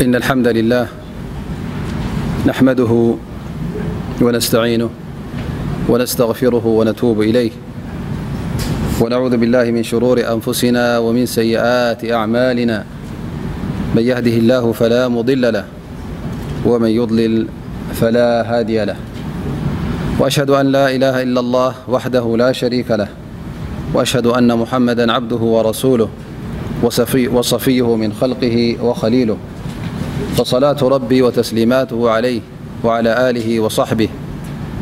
إن الحمد لله نحمده ونستعينه ونستغفره ونتوب إليه، ونعوذ بالله من شرور أنفسنا ومن سيئات أعمالنا. من يهده الله فلا مضل له، ومن يضلل فلا هادي له. وأشهد أن لا إله إلا الله وحده لا شريك له، وأشهد أن محمدا عبده ورسوله وصفي-، وصفيه من خلقه وخليله، فصلاة ربي وتسليماته عليه وعلى آله وصحبه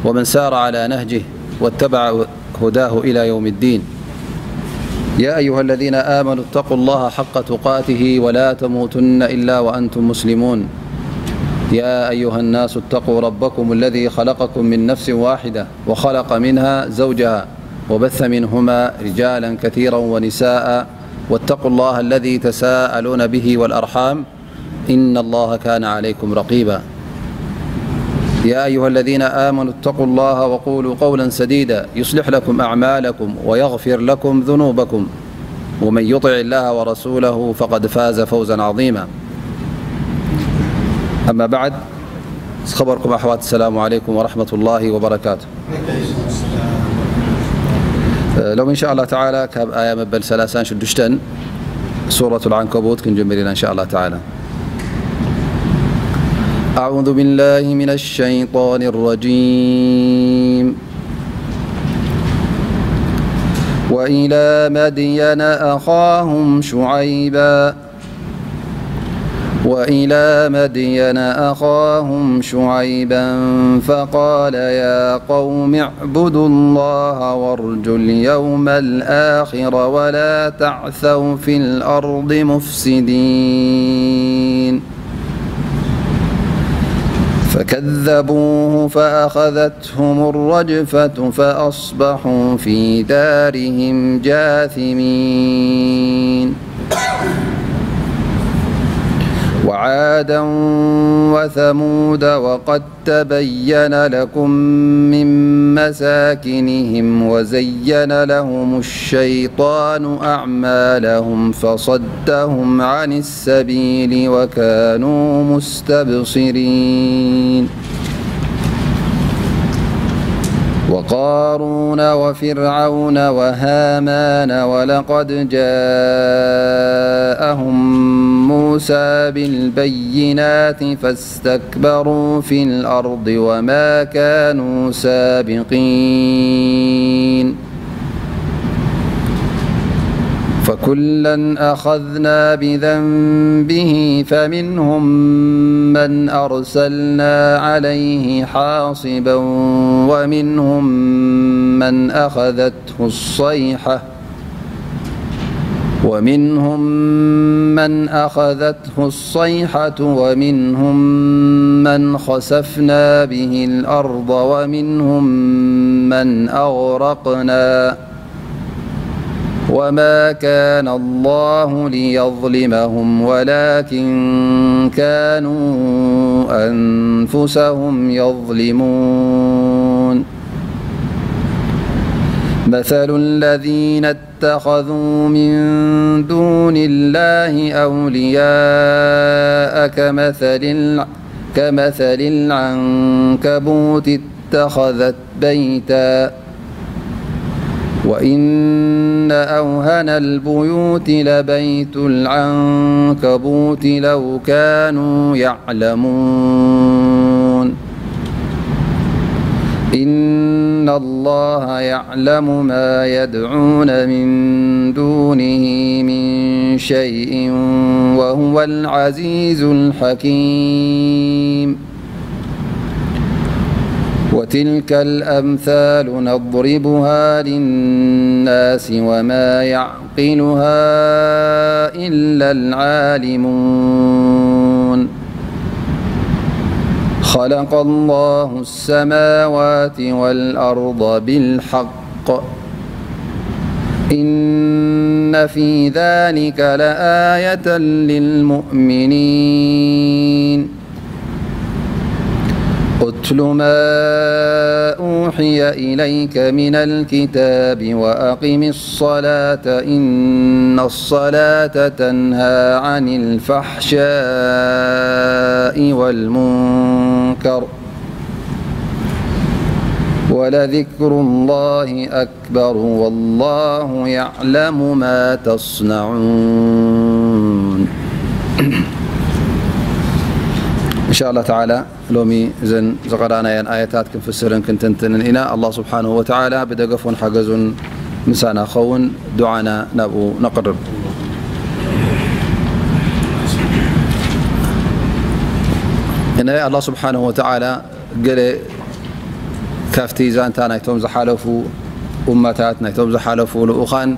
ومن سار على نهجه واتبع هداه إلى يوم الدين. يا أيها الذين آمنوا اتقوا الله حق تقاته ولا تموتن إلا وأنتم مسلمون. يا أيها الناس اتقوا ربكم الذي خلقكم من نفس واحدة وخلق منها زوجها وبث منهما رجالا كثيرا ونساء، واتقوا الله الذي تساءلون به والأرحام، إن الله كان عليكم رقيبا. يا أيها الذين آمنوا اتقوا الله وقولوا قولا سديدا يصلح لكم أعمالكم ويغفر لكم ذنوبكم، ومن يطع الله ورسوله فقد فاز فوزا عظيما. أما بعد، ዝኸበርኩም ኣሕዋት፣ السلام عليكم ورحمة الله وبركاته. ሎሚ إن شاء الله تعالى ካብ ኣያ መበል ثلاثة وستين ሱረة العنكبوت ክንጅምር ኢና إن شاء الله تعالى. أعوذ بالله من الشيطان الرجيم. وإلى مدين أخاهم شعيبا وإلى مدين أخاهم شعيبا فقال يا قوم اعبدوا الله وارجوا اليوم الآخر ولا تعثوا في الأرض مفسدين. فكذبوه فأخذتهم الرجفة فأصبحوا في دارهم جاثمين. وعادا وثمود وقد تبين لكم من مساكنهم وزين لهم الشيطان أعمالهم فصدهم عن السبيل وكانوا مستبصرين. وقارون وفرعون وهامان ولقد جاءهم موسى بالبينات فاستكبروا في الأرض وما كانوا سابقين. فكلا أخذنا بذنبه فمنهم من أرسلنا عليه حاصبا ومنهم من أخذته الصيحة ومنهم من أخذته الصيحة ومنهم من خسفنا به الأرض ومنهم من أغرقنا وما كان الله ليظلمهم ولكن كانوا أنفسهم يظلمون. مثل الذين اتخذوا من دون الله أولياء كمثل الع-، كمثل العنكبوت اتخذت بيتا وإن أوهن البيوت لبيت العنكبوت لو كانوا يعلمون. إن الله يعلم ما يدعون من دونه من شيء وهو العزيز الحكيم. وتلك الأمثال نضربها للناس وما يعقلها إلا العالمون. خلق الله السماوات والأرض بالحق إن في ذلك لآية للمؤمنين. اتل ما أوحي إليك من الكتاب وأقم الصلاة إن الصلاة تنهى عن الفحشاء والمنكر ولذكر الله أكبر والله يعلم ما تصنعون. إن شاء الله تعالى ሎሚ እዘን ዝቐራናየን ኣየታት ክንፍስርን ክንትንትንን ኢና። ኣላህ ስብሓንሁ ወተዓላ ብደገፉን ሓገዙን ምሳና ክኸውን ዱዓና ናብኡ ነቕርብ። ናይ ኣላህ ስብሓንሁ ወተዓላ ገለ ካብቲ ዛንታ ናይቶም ዝሓለፉ ኡመታት፣ ናይቶም ዝሓለፉ ልኡኻን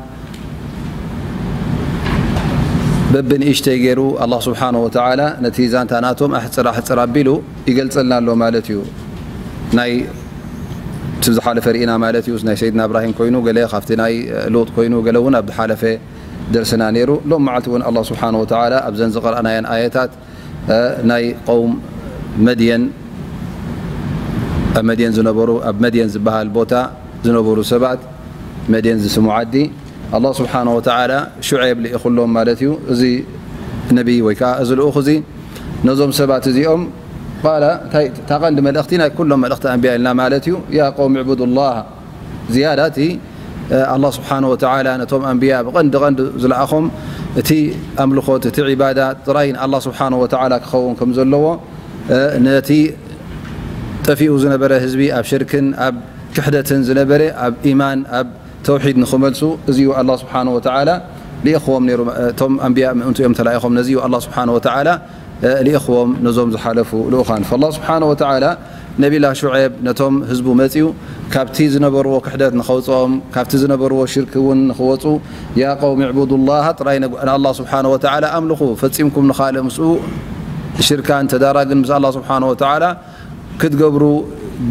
በብንእሽተይ ገይሩ ኣላህ ስብሓንሁ ወተዓላ ነቲ ዛንታ ናቶም ኣሕፅር ኣሕፅር ኣቢሉ ይገልፀልና ኣሎ ማለት እዩ። ናይ እቲ ዝሓለፈ ርኢና ማለት እዩ። ናይ ሰይድና እብራሂም ኮይኑ ገለ፣ ካብቲ ናይ ሉጥ ኮይኑ ገለ እውን ኣብ ዝሓለፈ ደርስና ነይሩ። ሎም መዓልቲ እውን ኣላህ ስብሓንሁ ወተዓላ ኣብዘን ዝቐረእናየን ኣየታት እ፣ ናይ ቀውም መድየን፣ ኣብ መድየን ዝነበሩ፣ ኣብ መድየን ዝበሃል ቦታ ዝነበሩ ሰባት፣ መድየን ዝስሙ ዓዲ፣ ኣላህ ስብሓንሁ ወተዓላ ሹዔብ ልኢኹሎም ማለት እዩ። እዚ ነቢይ ወይ ከዓ እዚ ልኡኽ እዚ ነዞም ሰባት እዚኦም ቃለ፣ እንታይ፣ እታ ቀንዲ መልእኽቲ ናይ ኩሎም መልእኽቲ ኣንብያ ኢልና ማለት እዩ። ያ ቀውም ዕቡዱላህ ዝያዳ እቲ፣ እ፣ ኣላህ ስብሓንሁ ወተዓላ ነቶም ኣንብያ ብቐንዲ ቀንዲ ዝለኣኾም እቲ ኣምልኾት፣ እቲ ዒባዳ ጥራይ ንኣላህ ስብሓንሁ ወተዓላ ክኸውን ከም ዘለዎ፣ እ፣ ነቲ ጠፊኡ ዝነበረ ህዝቢ ኣብ ሽርክን ኣብ ክሕደትን ዝነበረ ኣብ ኢማን ኣብ ተውሒድ ንኽመልሱ እዚዩ ኣላህ ስብሓንሁ ወተዓላ ልኢኽዎም ነይሩ። እቶም ኣንብያ ምእንቱ እዮም ተላኢኾም። ነዚዩ ኣላህ ስብሓንሁ ወተዓላ ልኢኽዎም ነዞም ዝሓለፉ ልኡኻን። ፈላህ ስብሓነ ወተዓላ ነቢላ ሹዔብ ነቶም ህዝቡ መጺኡ ካብቲ ዝነበርዎ ክሕደት ንኸውጽኦም፣ ካብቲ ዝነበርዎ ሽርክ እውን ንኽወጹ፣ ያ ቀውሚ ዕቡዱላህ፣ ጥራይ ንኣላህ ስብሓነ ወተዓላ ኣምልኹ፣ ፈጺምኩም ንኻልእ ምስኡ ሽርካን ተዳራግን ምስ ኣላህ ስብሓነ ወተዓላ ክትገብሩ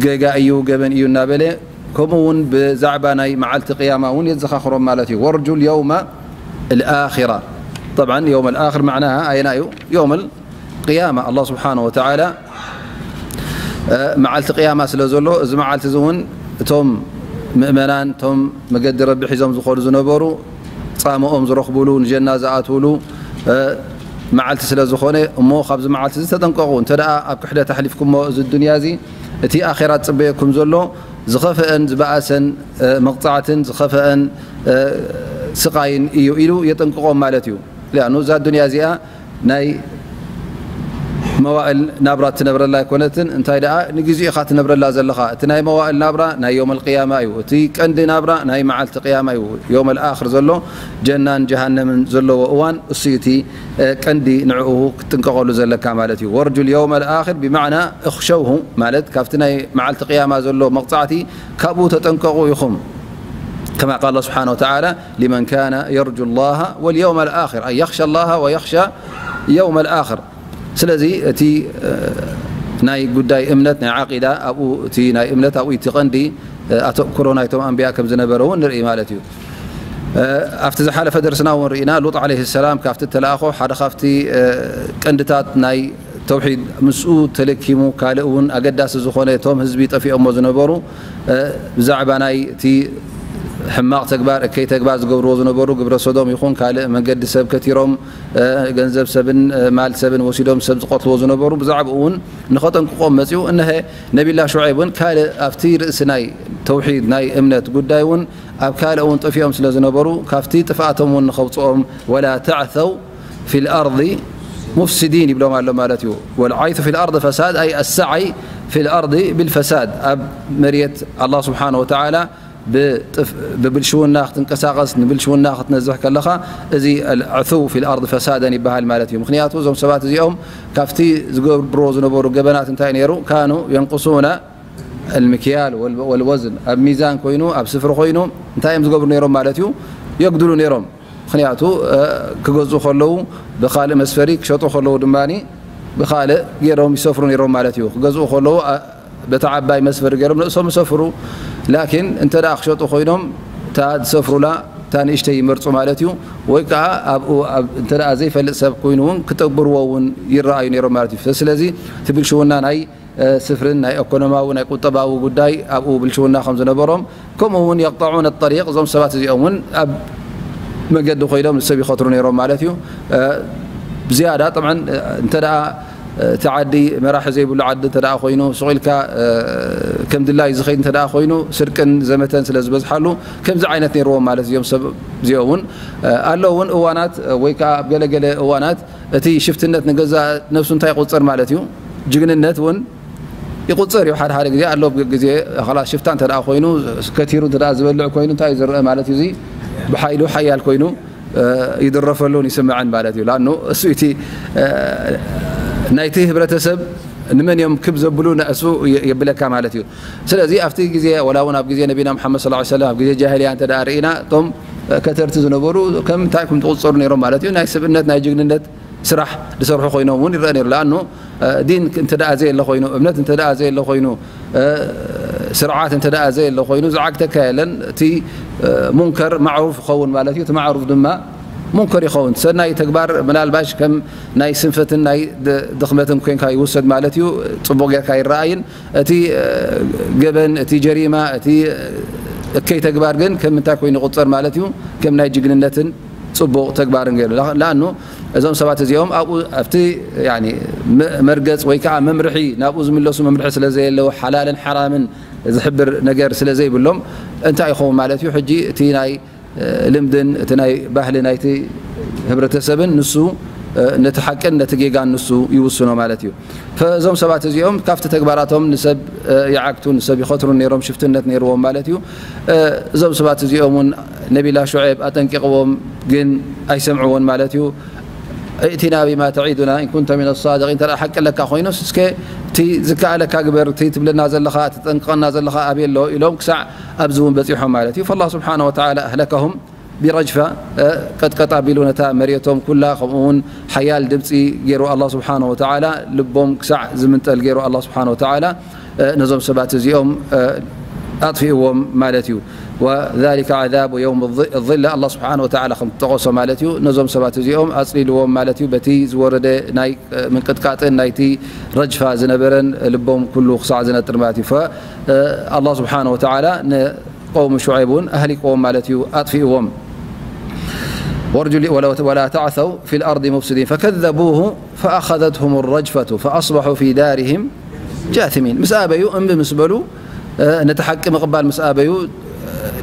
ጌጋ እዩ፣ ገበን እዩ እናበለ፣ ከምኡ እውን ብዛዕባ ናይ መዓልቲ ቅያማ እውን የዘኻኽሮም ማለት እዩ። ወርጁ ልየውመ ልኣኺራ። ጠብዓን የውመ ልኣኽር ማዕናሃ ኣየና እዩ? የውመ ቅያማ። ኣላህ ስብሓነ ወተዓላ፣ እ፣ መዓልቲ ቅያማ ስለ ዘሎ፣ እዚ መዓልቲ እዚ እውን እቶም ምእመናን፣ እቶም መገዲ ረቢ ሒዞም ዝኸዱ ዝነበሩ፣ ጻምኦም ዝረኽቡሉ፣ ንጀና ዝኣትውሉ፣ እ፣ መዓልቲ ስለ ዝኾነ፣ እሞ ካብዚ መዓልቲ እዚ ተጠንቀቑ። እንተ ደኣ ኣብ ክሕደት ኣሕሊፍኩሞ እዚ ዱንያ እዚ፣ እቲ ኣኼራ ዝጽበየኩም ዘሎ ዝኸፍአን ዝበኣሰን፣ እ፣ መቕጻዕትን ዝኸፍአን፣ እ፣ ስቓይን እዩ ኢሉ የጠንቅቖም ማለት እዩ። ሊኣኑ እዛ ዱንያ እዚኣ ናይ መዋእል ናብራ ትነብረላ ኣይኮነትን። እንታይ ደኣ ንግዜኡ ኢኻ ትነብረላ ዘለኻ። እቲ ናይ መዋእል ናብራ ናይ የውመል ቅያማ እዩ። እቲ ቀንዲ ናብራ ናይ መዓልቲ ቅያማ እዩ። የውመል ኣኽር ዘሎ ጀናን ጀሃነምን ዘለዎ እዋን እሱ እዩ እቲ፣ እ፣ ቀንዲ ንዕኡ ክትጥንቀቐሉ ዘለካ ማለት እዩ። ወርጁ ልየውመል ኣኽር ብማዕና እኽሸውሁ ማለት ካብቲ ናይ መዓልቲ ቅያማ ዘሎ መቕጻዕቲ ካብኡ ተጠንቀቑ ኢኹም። ከማ ቃል ስብሓነ ወተዓላ ሊመን ካነ የርጁ ላሃ ወልየውመል ኣኽር፣ ኣይ የኽሻ ላሃ ወየኽሻ የውመል ኣኽር። ስለዚ እቲ፣ እ፣ ናይ ጉዳይ እምነት፣ ናይ ዓቂዳ፣ ኣብኡ እቲ ናይ እምነት ኣብኡ እቲ ቀንዲ፣ እ፣ ኣተኩሮ ናይቶም ኣንብያ ከም ዝነበረ እውን ንርኢ ማለት እዩ። እ፣ ኣብቲ ዝሓለፈ ደርስና እውን ርኢና፣ ሉጥ ዓለይሂ ሰላም ካብቲ እተለኣኾ ሓደ ካብቲ፣ እ፣ ቀንድታት ናይ ተውሒድ ምስኡ ተለኪሙ፣ ካልእ እውን ኣገዳሲ ዝኾነ እቶም ህዝቢ ጠፊኦሞ ዝነበሩ፣ እ፣ ብዛዕባ ናይ እቲ ሕማቕ ተግባር፣ እከይ ተግባር ዝገብርዎ ዝነበሩ፣ ግብረ ሰዶም ይኹን ካልእ መንገዲ ሰብ ከቲሮም፣ እ፣ ገንዘብ ሰብን፣ እ፣ ማል ሰብን ወሲዶም ሰብ ዝቐትልዎ ዝነበሩ፣ ብዛዕባኡ እውን ንኸጠንቅቖም መጺኡ። እነሀ ነቢላ ሹዐይብ እውን ካልእ ኣብቲ ርእሲ ናይ ተውሒድ ናይ እምነት ጉዳይ እውን ኣብ ካልእ እውን ጠፊኦም ስለ ዝነበሩ፣ ካብቲ ጥፍኣቶም እውን ንኸውጽኦም፣ ወላ ተዕተው ፊል ኣርዲ ሙፍሲዲን ይብሎም ኣሎ ማለት እዩ። ወልዓይቱ ፊል ኣርዲ ፈሳድ፣ ኣይ ኣሰዓይ ፊል ኣርዲ ቢልፈሳድ፣ ኣብ መሬት ኣላህ ስብሓነ ወተዓላ ብጥፍ-፣ ብብልሽውና ክትንቀሳቐስ፣ ንብልሽውና ክትነዝሕ ከለኻ፣ እዚ ኣልዕቱው ፊል ኣርዲ ፈሳደን ይበሃል ማለት እዩ። ምኽንያቱ እዞም ሰባት እዚኦም ካብቲ ዝገብርዎ ዝነበሩ ገበናት እንታይ ነይሩ? ካኑ የንቁሱና ኣልምክያል ወል-፣ ወልወዝን፣ ኣብ ሚዛን ኮይኑ፣ ኣብ ስፍሪ ኮይኑ እንታይ እዮም ዝገብሩ ነይሮም ማለት እዩ? የጉድሉ ነይሮም። ምኽንያቱ፣ እ፣ ክገዝኡ ከለዉ ብኻልእ መስፈሪ፣ ክሸጡ ከለዉ ድማ ብኻልእ ገይሮም ይሰፍሩ ነይሮም ማለት እዩ። ክገዝኡ ከለዉ፣ እ፣ በታ ዓባይ መስፈሪ ገይሮም ንእሶም ይሰፍሩ። ላኪን እንተ ደኣ ክሸጡ ኮይኖም፣ እታ ዝሰፍሩላ እታ ንእሽተይ ይመርጹ ማለት እዩ። ወይ ከኣ ኣብኡ፣ ኣብ፣ እንተ ደኣ ዘይፈልጥ ሰብ ኮይኑ እውን ክጥብርዎ እውን ይረኣዩ ነይሮም ማለት እዩ። ስለዚ እቲ ብልሽውና ናይ ስፍርን ናይ ኢኮኖማዊ ናይ ቁጠባዊ ጉዳይ ኣብኡ ብልሽውና ከም ዝነበሮም፣ ከምኡ እውን የቅጠዑን ጠሪቅ፣ እዞም ሰባት እዚኦም እውን ኣብ መገዲ ኮይኖም ንሰብ ይኸትሩ ነይሮም ማለት እዩ። ዝያዳ ጠብዓን እንተ እቲ ዓዲ መራሒ ዘይብሉ ዓዲ እንተ ኮይኑ፣ ሱቕ ኢልካ ከም ድላይ ዝኸይድ እንተ ኮይኑ፣ ስርቅን ዘመተን ስለ ዝበዝሓሉ ከምዚ ዓይነት ነይርዎም ማለት እዮም። ሰብ እዚኦም እውን ኣለዉ እውን እዋናት ወይ ከዓ ኣብ ገለገለ እዋናት እቲ ሽፍትነት ንገዛእ ነብሱ እንታይ ይቁጸር ማለት እዩ። ጅግንነት እውን ይቁጸር እዩ። ሓደ ሓደ ግዜ ኣሎ ግዜ ኻላስ ሽፍታ እንተ ኮይኑ፣ ከቲሩ እንተ ዝበልዕ ኮይኑ እንታይ እዩ ዝረአ ማለት እዩ። እዚ ብሓይሉ ሓያል ኮይኑ ይድረፈሉን ይስምዕን ማለት እዩ። ላኑ እሱ እቲ ናይቲ ህብረተሰብ ንመን እዮም ክብ ዘብሉ ንእሱ የብለካ ማለት እዩ። ስለዚ ኣብቲ ግዜ ወላ እውን ኣብ ግዜ ነቢና መሓመድ ሰለላሁ ዐለይሂ ወሰለም ኣብ ግዜ ጃሂልያ እንተ ርኢና እቶም ከተርቲ ዝነበሩ ከም እንታይ ከም ትቁጸሩ ነይሮም ማለት እዩ። ናይ ስብእነት ናይ ጅግንነት ስራሕ ዝሰርሑ ኮይኖም እውን ይረአ ነይሩ። ላኑ ዲን እንተ ደኣ ዘየለ ኮይኑ፣ እምነት እንተ ደኣ ዘየለ ኮይኑ፣ ስርዓት እንተ ደኣ ዘየለ ኮይኑ ዝዓግተካ የለን። እቲ ሙንከር ማዕሩፍ ይኸውን ማለት እዩ። እቲ ማዕሩፍ ድማ ሙንከር ይኸውን። ሰናይ ተግባር ምናልባሽ ከም ናይ ስንፈትን ናይ ድኽመትን ኮንካ ይውሰድ ማለት እዩ። ጽቡቕ ጌርካ ይረኣይን እቲ ገበን፣ እቲ ጀሪማ፣ እቲ እከይ ተግባር ግን ከም ምንታይ ኮይኑ ይቁጸር ማለት እዩ? ከም ናይ ጅግንነትን ጽቡቕ ተግባርን ገይሩ። ላኣኑ እዞም ሰባት እዚኦም ኣብኡ ኣብቲ መርገጽ ወይ ከዓ መምርሒ ናብኡ ዝምለሱ መምርሒ ስለ ዘየለዉ ሓላልን ሓራምን ዝሕብር ነገር ስለ ዘይብሎም እንታይ ይኸውን ማለት እዩ? ሕጂ እቲ ናይ ልምድን እቲ ናይ ባህሊ ናይቲ ህብረተሰብን ንሱ ነቲ ሓቅን ነቲ ጌጋን ንሱ ይውስኖ ማለት እዩ። እዞም ሰባት እዚኦም ካብቲ ተግባራቶም ንሰብ ይዓግቱ ንሰብ ይኸትሩ ነይሮም፣ ሽፍትነት ነይርዎም ማለት እዩ። እዞም ሰባት እዚኦም እውን ነቢላ ሹዔብ ኣጠንቂቕዎም ግን ኣይሰምዕዎን ማለት እዩ። ائتنا بما تعيدنا إن كنت من الصادقين፣ እንተ ሓቂ ኣለካ ኮይኑስ እስከ እቲ ዝከኣለካ ግበር፣ እቲ ትብለና ዘለኻ ትጠንቅቐና ዘለኻ ኣበይ ኣሎ ኢሎም ክሳዕ ኣብዚ እውን በፂሖም ማለት እዩ። فالله سبحانه وتعالى أهلكهم برجفة، ቀጥቀጥ ኣቢሉ ነታ መሬቶም ኩላ፣ ከምኡ እውን ሓያል ድምፂ ገይሩ ኣላህ ስብሓነ ወተዓላ ልቦም ክሳዕ ዝምንጠል ገይሩ ኣላህ ስብሓነ ወተዓላ ነዞም ሰባት እዚኦም ኣጥፊእዎም ማለት እዩ። وذلك عذاب يوم الظلة، ኣላህ ስብሓነ ወተዓላ ከም ዝጠቐሶ ማለት እዩ። ነዞም ሰባት እዚኦም ኣፅሊልዎም ማለት እዩ። በቲ ዝወረደ ናይ ምንቅጥቃጥን ናይቲ ረጅፋ ዝነበረን ልቦም ኩሉ ክሳዕ ዝነጥር ማለት እዩ። ኣላህ ስብሓነ ወተዓላ ንቀውሚ ሹዐይብ እውን ኣህሊቅዎም ማለት እዩ፣ ኣጥፊእዎም። ወርጁሊ-፣ ወላ፣ ወላ ተዕሰው ፊል ኣርዲ ሙፍሲዲን ፈከዘቡሁ ፈኣኸዘትሁም ረጅፈቱ ፈኣስበሑ ፊ ዳሪሂም ጃቲሚን። ምስ ኣበዩ፣ እምቢ ምስ በሉ፣ ነቲ ሓቂ ምቕባል ምስ ኣበዩ፣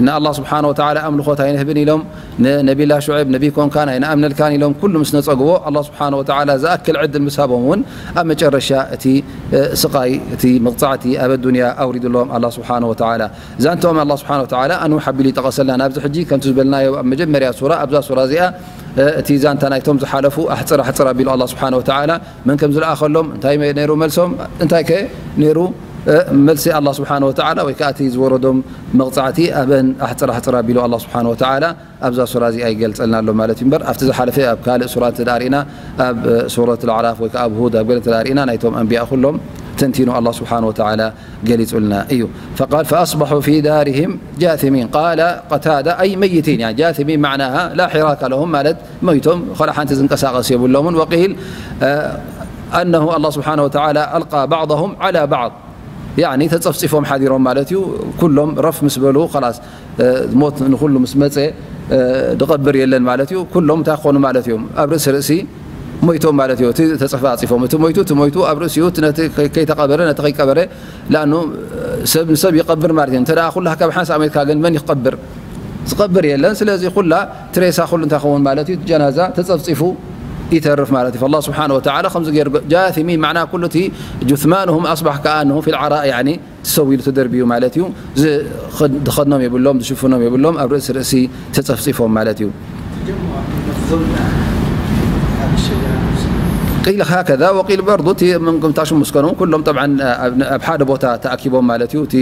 ንኣላህ ስብሓነ ወተዓላ ኣምልኾት ኣይንህብን ኢሎም፣ ንነቢላ ሹዐይብ ነቢ ኮንካን ኣይንኣምነልካን ኢሎም ኩሉ ምስ ነጸግዎ፣ ኣላህ ስብሓነ ወተዓላ ዝኣክል ዕድል ምስ ሃቦም እውን፣ ኣብ መጨረሻ እቲ ስቓይ፣ እቲ መቕጻዕቲ ኣብ ኣዱንያ ኣውሪድሎም ኣላህ ስብሓነ ወተዓላ። ዛንትኦም ኣላህ ስብሓነ ወተዓላ ኣንውሕ ኣቢሉ ይጠቐሰልና። ናብዚ ሕጂ ከምቲ ዝበልናዮ ኣብ መጀመርያ ሱራ፣ ኣብዛ ሱራ እዚኣ፣ እቲ ዛንታ ናይቶም ዝሓለፉ ኣሕጽር ኣሕጽር ኣቢሉ ኣላህ ስብሓነ ወተዓላ መን ከም ዝለኣኸሎም፣ እንታይ ነይሩ መልሶም፣ እንታይ ከ ነይሩ መልሲ ኣላህ ስብሓነ ወተዓላ፣ ወይ ከዓ እቲ ዝወረዶም መቕጻዕቲ ኣበን ኣሕጽር ኣሕጽር ኣቢሉ ኣላህ ስብሓነ ወተዓላ ኣብዛ ሱራ እዚኣ ይገልጸልና ኣሎ ማለት እዩ። እምበር ኣብቲ ዝሓለፈ ኣብ ካልእ ሱራ እንተ ደኣ ርኢና፣ ኣብ ሱረት ኣልኣዕራፍ ወይ ከዓ ኣብ ሁድ ኣብ ገለ እንተ ደኣ ርኢና፣ ናይቶም ኣንቢያ ኩሎም ተንቲኑ ኣላህ ስብሓነ ወተዓላ ገሊጹልና እዩ። فقال فأصبحوا في دارهم جاثمين. قال قتادة أي ميتين، يعني جاثمين معناها لا حراك لهم ማለት ሞይቶም፣ ኸላ ሓንቲ ዝንቀሳቐስ የብሎምን። وقيل أنه الله سبحانه وتعالى ألقى بعضهم على بعض، يعني ተጸፍጺፎም ሓዲሮም ማለት እዩ። ኩሎም ረፍ ምስ በሉ ኸላስ ሞት ንኹሉ ምስ መጸ ዝቐብር የለን ማለት እዩ። ኩሎም እንታይ ክኾኑ ማለት እዮም? ኣብ ርእሲ ርእሲ ሞይቶም ማለት እዩ። እቲ ተጸፋጺፎም፣ እቲ ሞይቱ፣ እቲ ሞይቱ ኣብ ርእሲኡ፣ እቲ ነቲ ከይ-፣ ከይተቐበረ፣ ነቲ ከይቀበረ፣ ላኑ ሰብ ንሰብ ይቐብር ማለት እዩ። እንተ ደኣ ኩላካ ብሓንሳእ ሞይትካ ግን መን ይቐብር? ዝቐብር የለን። ስለዚ ኩላ ትሬሳ ኩሉ እንታይ ክኸውን ማለት እዩ? ጀናዛ ተጸፍጺፉ ይተርፍ ማለት እዩ። فالله سبحانه وتعالى ከምዚ ገይሩ ጃቲሚን፣ ማዕና ኩሉ እቲ ጁስማንሁም ኣስባሕ ከኣንሁ ፊል ዓራእ፣ ያኒ ተሰዊሉ ተደርብዩ ማለት እዩ። ዝኸድ-፣ ዝኸድኖም የብሎም፣ ዝሽፍኖም የብሎም፣ ኣብ ርእሲ ርእሲ ተጸፍጺፎም ማለት እዩ። ቂል ሃከዛ ወቂል በርዱ፣ እቲ ምንቅምታሹ ምስከኑ ኩሎም ጠብዓን ኣብ፣ ኣብ ሓደ ቦታ ተኣኪቦም ማለት እዩ። እቲ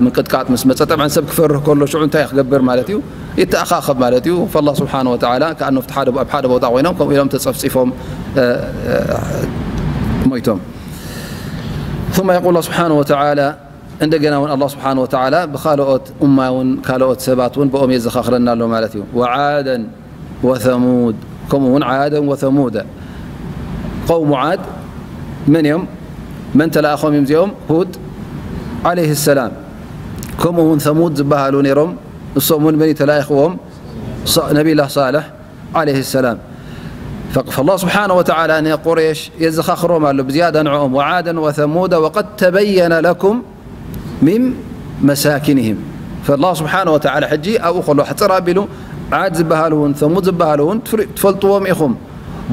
ምንቅጥቃጥ ምስ መጸ ጠብዓን ሰብ ክፈርህ ከሎ ሽዑ እንታይ ክገብር ማለት እዩ? ይተኣኻኸብ ማለት እዩ። ፈላህ ስብሓነ ወተዓላ ከኣኑ ኣብቲ ሓደ፣ ኣብ ሓደ ቦታ ኮይኖም ከምኡ ኢሎም ተጸፍጺፎም፣ እ፣ እ፣ ሞይቶም። ثم يقول الله سبحانه وتعالى، እንደገና እውን ኣላህ ስብሓነ ወተዓላ ብኻልኦት ኡማ እውን ካልኦት ሰባት እውን ብኦም የዘኻኽረና ኣሎ ማለት እዩ። ወዓደን ወተሙድ፣ ከምኡ እውን ዓደን ወተሙደ። ቀውሙ ዓድ መን እዮም? መን ተላእኾም እዮም እዚኦም? ሁድ ዓለይሂ ሰላም። ከምኡ እውን ሰሙድ ዝበሃሉ ነይሮም። እሶም እውን መን እዩ ተላኢኽዎም? ነቢላ ሳልሕ ዓለይሂ ሰላም። ፈላህ ስብሓነ ወተዓላ ንቁሬሽ የዘኻኽሮም ኣሎ ብዝያዳ ንዕኦም፣ ወዓደን ወሰሙደ ወቀድ ተበየነ ለኩም ሚን መሳኪንህም። ፈላህ ስብሓነ ወተዓላ ሕጂ ኣብኡ ከሎ ሕፅር ኣቢሉ ዓድ ዝበሃሉ እውን ሰሙድ ዝበሃሉ እውን ትፈልጥዎም ኢኹም፣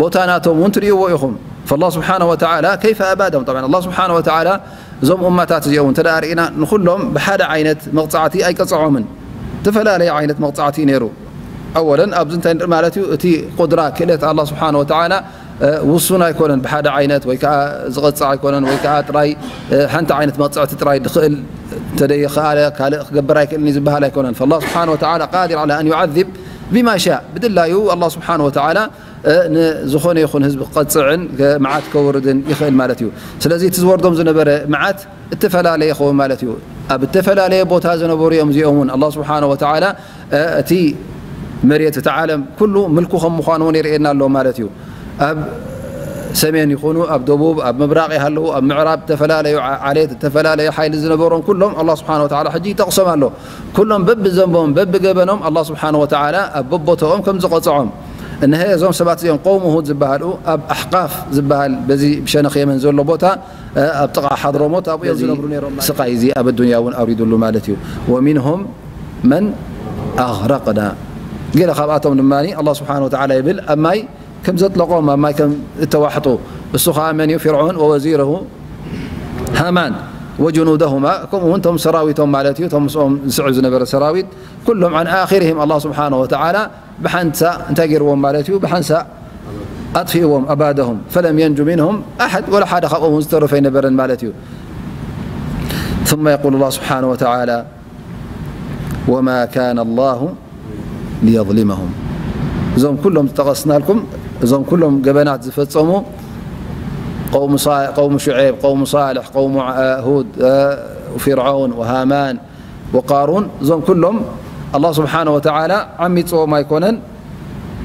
ቦታ ናቶም እውን ትርእይዎ ኢኹም። ፈላህ ስብሓነ ወተዓላ ከይፈ ኣባደም። ጠብዓን ኣላህ ስብሓነ ወተዓላ እዞም እማታት እዚኦም እንተ ደኣ ርኢና ንኹሎም ብሓደ ዓይነት መቕጻዕቲ ኣይቀጽዖምን። ዝተፈላለየ ዓይነት መቕጻዕቲ እዩ ነይሩ። ኣወለን ኣብዚ እንታይ ንርኢ ማለት እዩ? እቲ ቁድራ ክእለት ኣላህ ስብሓነ ወተዓላ ውሱን ኣይኮነን። ብሓደ ዓይነት ወይ ከዓ ዝቐጽዕ ኣይኮነን፣ ወይ ከዓ ጥራይ ሓንቲ ዓይነት መቕጽዕቲ ጥራይ ዝኽእል እንተደይኸኣለ ካልእ ክገብር ኣይክእልን እዩ ዝበሃል ኣይኮነን። ፈላህ ስብሓነ ወተዓላ ቃዲር ዓላ ኣን ዩዓዚብ ቢማ ሻእ፣ ብድላዩ ኣላህ ስብሓነ ወተዓላ ንዝኾነ ይኹን ህዝቢ ክቐፅዕን መዓት ከውርድን ይኽእል ማለት እዩ። ስለዚ እቲ ዝወርዶም ዝነበረ መዓት እተፈላለየ ይኸውን ማለት እዩ። ኣብ እተፈላለየ ቦታ ዝነበሩ እዮም እዚኦም እውን። ኣላህ ስብሓነ ወተዓላ እቲ መሬት፣ እቲ ዓለም ኩሉ ምልኩ ከም ምዃኑ እውን የርእየና ኣሎ ማለት እዩ። ኣብ ሰሜን ይኹኑ፣ ኣብ ደቡብ፣ ኣብ ምብራቕ ይሃለዉ፣ ኣብ ምዕራብ እተፈላለዩ ዓ-፣ ዓሌት፣ እተፈላለየ ሓይሊ ዝነበሮም ኩሎም ኣላህ ስብሓነ ወተዓላ ሕጂ ይጠቕሶም ኣሎ። ኩሎም በብዘንቦም በብገበኖም ኣላህ ስብሓነ ወተዓላ ኣብ በቦተኦም ከም ዝቐፅዖም። እነሀ እዞም ሰባት እዚኦም ቀውሙ ሁድ ዝበሃሉ ኣብ ኣሕቃፍ ዝበሃል በዚ ብሸነኽ የመን ዘሎ ቦታ፣ እ፣ ኣብ ጥቓ ሓድረሞት ኣብኡ እዮም እዚ ዝነብሩ ነይሮም ማለት እዩ። ስቓይ እዚ ኣብ ኣዱንያ እውን ኣውሪዱሉ ማለት እዩ። ወሚንሁም መን ኣግረቅና። ገለ ካብኣቶም ድማ ኣላህ ስብሓነ ወተዓላ ይብል ኣብ ማይ ከም ዘጥለቖም፣ ኣብ ማይ ከም እተዋሕጡ። እሱ ኸዓ መን እዩ? ፊርዖን ወወዚረሁ ሃማን ወጅኑደሁማ፣ ከምኡ እውን እቶም ሰራዊቶም ማለት እዩ፣ እቶም ምስኦም ዝስዕብ ዝነበረ ሰራዊት ኩሎም ዓን ኣኺርህም ኣላህ ስብሓነ ወተዓላ ብሓንሳእ እንታይ ገይርዎም ማለት እዩ? ብሓንሳእ ኣጥፊእዎም። ኣባደሁም ፈለም የንጁ ሚንሁም ኣሐድ፣ ወላ ሓደ ካብኦም እውን ዝተረፈ ኣይነበረን ማለት እዩ። ثم يقول الله سبحانه وتعالى وما كان الله ليظلمهم። እዞም ኩሎም ዝጠቐስናልኩም፣ እዞም ኩሎም ገበናት ዝፈጸሙ፣ ቀውሙ ሳ-፣ ቀውሙ ሹዔብ፣ ቀውሙ ሳልሕ፣ ቀውሙ፣ እ፣ ሁድ፣ እ፣ ፊርዓውን ወሃማን ወቃሩን፣ እዞም ኩሎም ኣላህ ስብሓነ ወተዓላ ዓሚጽዎም ኣይኮነን፣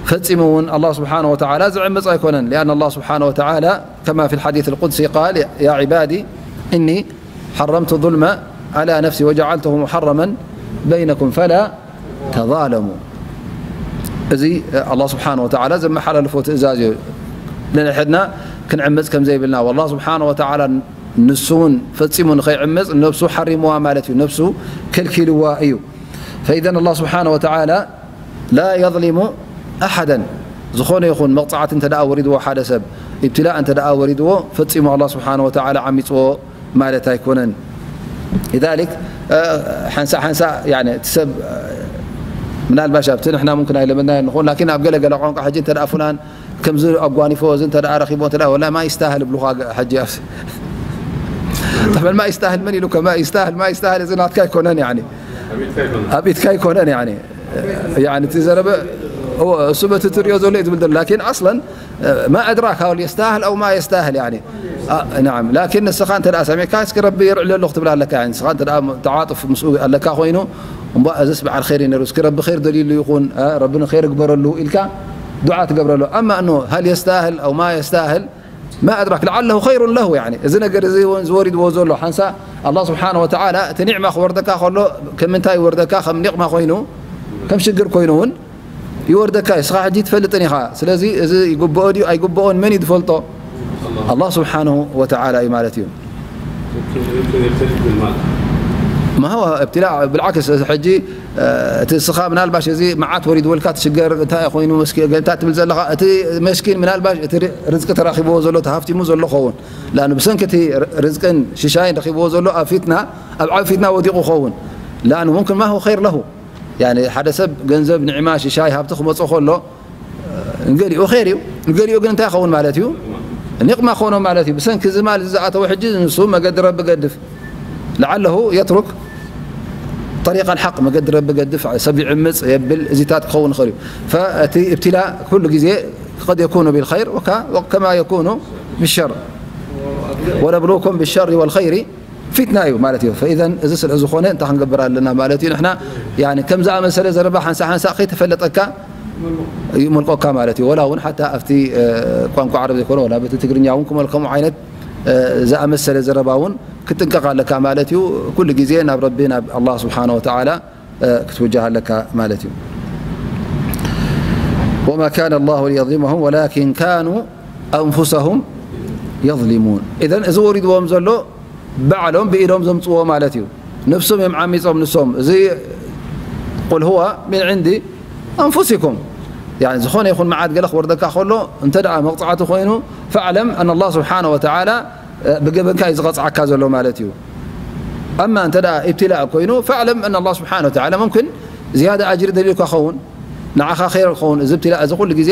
ፈጺሙ እውን ኣላህ ስብሓነ ወተዓላ ዝዕምጽ ኣይኮነን። لأن الله سبحانه وتعالى كما في الحديث القدسي قال: يا عبادي إني حرمت الظلم على نفسي وجعلته محرما بينكم فلا تظالموا። እዚ ኣላህ ስብሓነ ወተዓላ ዘመሓላልፎ ትእዛዝ እዩ። ንሕድና ክንዕምጽ ከም ዘይብልና፣ ወላህ ስብሓነ ወተዓላ ንሱ እውን ፈጺሙ ንኸይዕምጽ ነብሱ ሓሪምዋ ማለት እዩ። ነብሱ ከልኪልዋ እዩ። ፈኢዘን ኣላህ ስብሓነ ወተዓላ ላ የዝሊሙ ኣሓደን። ዝኾነ ይኹን መቕጻዕቲ እንተ ደኣ ወሪድዎ ሓደ ሰብ፣ ኢብትላእ እንተ ደኣ ወሪድዎ፣ ፈጺሙ ኣላህ ስብሓነ ወተዓላ ዓሚጽዎ ማለት ኣይኮነን። ሊዛሊክ፣ እ፣ ሓንሳእ ሓንሳእ፣ ያኒ፣ እቲ ሰብ፣ እ፣ ምናልባሽ ኣብቲ ንሕና ሙምክን ኣይለመድናዮ ንኸውን፣ ላኪን ኣብ ገለ ገለ ቋንቋ ሕጂ እንተ ደኣ ፉላን ከምዚ ኣጓኒፎ፣ እዚ እንተ ደኣ ረኺቦ፣ እንተ ደኣ ወላ ማ ይስታህል ይብሉኻ ገ-፣ ሕጂ ኣብዚ። ጠብዓን ማ ይስታህል መን ኢሉካ? ማ ይስታህል፣ ማ ይስታህል፣ እዚ ናትካ ኣይኮነን፣ ያኒ። ኣብ ኢድካ ኣይኮነን፣ ያኒ። ያኒ፣ እቲ ዘረበ፣ እወ፣ እሱ በቲ ትሪኦ ዘሎ እዩ ዝብል ዘሎ። ላኪን ኣስለን ማ ኣድራካ፣ ሀል የስታህል ኣው ማ የስታህል፣ ያኒ። አ፣ ናዓም። ላኪን ንስኻ እንተ ደኣ ሰሚዕካ፣ እስኪ ረቢ የርዕለሉ ክትብል ኣለካ፣ ያኒ። ንስኻ እንተ ደኣ ተዓጡፍ ምስኡ ኣለካ ኮይኑ፣ እምቧ፣ እዚስ በዓል ኸይር እዩ ነይሩ፣ እስኪ ረቢ ኸይር ደልዩሉ ይኹን፣ አ፣ ረቢ ንኸይር ግበረሉ ኢልካ ዱዓ ትገብረሉ። ኣማ እኖ፣ ሀል የስታህል ኣው ማ የስታህል፣ ማ ኣድራክ፣ ለዓለሁ ኸይሩን ለሁ፣ ያኒ። እዚ ነገር እዚ እውን ዝወሪድዎ ዘሎ፣ ሓንሳእ ኣላህ ስብሓነ ወተዓላ እቲ ኒዕማ ክወርደካ ከሎ፣ ከም ምንታይ ይወርደካ? ከም ኒቕማ ኮይኑ፣ ከም ሽግር ኮይኑ እውን ይወርደካ እዩ። እስኻ ሕጂ ትፈልጥን ኢኻ። ስለዚ እዚ ይግብኦ ድዩ ኣይግብኦን መን እዩ ዝፈልጦ? ኣላህ ስብሓነሁ ወተዓላ እዩ ማለት እዩ። ማ ሁወ እብትላእ፣ ብልዓክስ፣ እዚ ሕጂ፣ እ፣ እቲ እስኻ ምናልባሽ እዚ መዓት ወሪድወልካ ትሽገር፣ እንታይ ኮይኑ መስኪ-፣ እንታይ ትብል ዘለኻ? እቲ መስኪን ምናልባሽ እቲ ር-፣ ርዝቂ ተራኺብዎ ዘሎ፣ ተሃፍቲሙ ዘሎ ኸውን። ላኣኑ ብሰንኪ እቲ ር-፣ ርዝቅን ሽሻይን ረኺብዎ ዘሎ ኣብ ፊትና፣ ኣብ ዓብ ፊትና ወዲቑ ኸውን። ላኣኑ ሙምክን ማ ሁወ ኸይር ለሁ። ያኒ፣ ሓደ ሰብ ገንዘብ፣ ኒዕማ፣ ሽሻይ፣ ሃብቲ ክመጾ ከሎ፣ ንገሊኡ ኸይር እዩ፣ ንገሊኡ ግን እንታይ ይኸውን ማለት እዩ? ኒቕማ ክኾኖ ማለት እዩ። ብሰንኪ እዚ ማል እዚ ዝኣተወ ሕጂ ንሱ መገዲ ረቢ ገድፍ። ለዓለሁ የትሩክ ጠሪቅ ኣልሓቅ፣ መገዲ ረቢ ገድፍ፣ ሰብ ይዕምጽ የብል፣ እዚታት ክኸውን ይኽእል እዩ። ፈእቲ እብትላ ኩሉ ግዜ ቀድ የኩኑ ቢልኸይር ወካ-፣ ወከማ የኩኑ ቢሸር። ወነብሉኩም ቢሸሪ ወልኸይሪ ፊትና እዩ ማለት እዩ። ፈኢዘን እዚ ስለ ዝኾነ እንታይ ክንገብር ኣለና ማለት እዩ? ንሕና ያኒ ከም ዝኣመሰለ ዘረባ ሓንሳእ ሓንሳእ ከይተፈለጠካ ይመልቆካ ማለት እዩ። ወላ እውን ሓታ ኣብቲ፣ እ፣ ቋንቋ ዓረብ ዘይኮነ ወላ በቲ ትግርኛ እውን ክመልከሙ ዓይነት ዝኣመሰለ ዘረባ እውን ክትጥንቀቕ ኣለካ ማለት እዩ። ኩሉ ግዜ ናብ ረቢ፣ ናብ ኣላህ ስብሓነ ወተዓላ ክትውጃህ ኣለካ ማለት እዩ። ወማ ካነ ኣላሁ ሊየዝሊመሁም ወላኪን ካኑ ኣንፉሰሁም የዝሊሙን። ኢዘን እዚ ወሪድዎም ዘሎ ባዕሎም ብኢዶም ዘምፅዎ ማለት እዩ። ነፍሶም እዮም ዓሚፆም ንሶም። እዚ ቁል ሁወ ሚን ዕንዲ ኣንፉሲኩም። ያኒ ዝኾነ ይኹን መዓት ገለ ክወርደካ ከሎ እንተ ደኣ መቕፃዕቲ ኮይኑ ፈዕለም ኣን ኣላህ ስብሓነ ወተዓላ ብገበንካ እዩ ዝቐፅዓካ ዘሎ ማለት እዩ። ኣማ እንተ ደኣ ኢብትላእ ኮይኑ ፈዕለም ኣን ኣላህ ስብሓነ ወተዓላ ሙምክን ዝያዳ ኣጅሪ ደልዩካ ኸውን፣ ንዓኻ ኸይር ክኸውን። እዚ ብትላእ እዚ ኩሉ ግዜ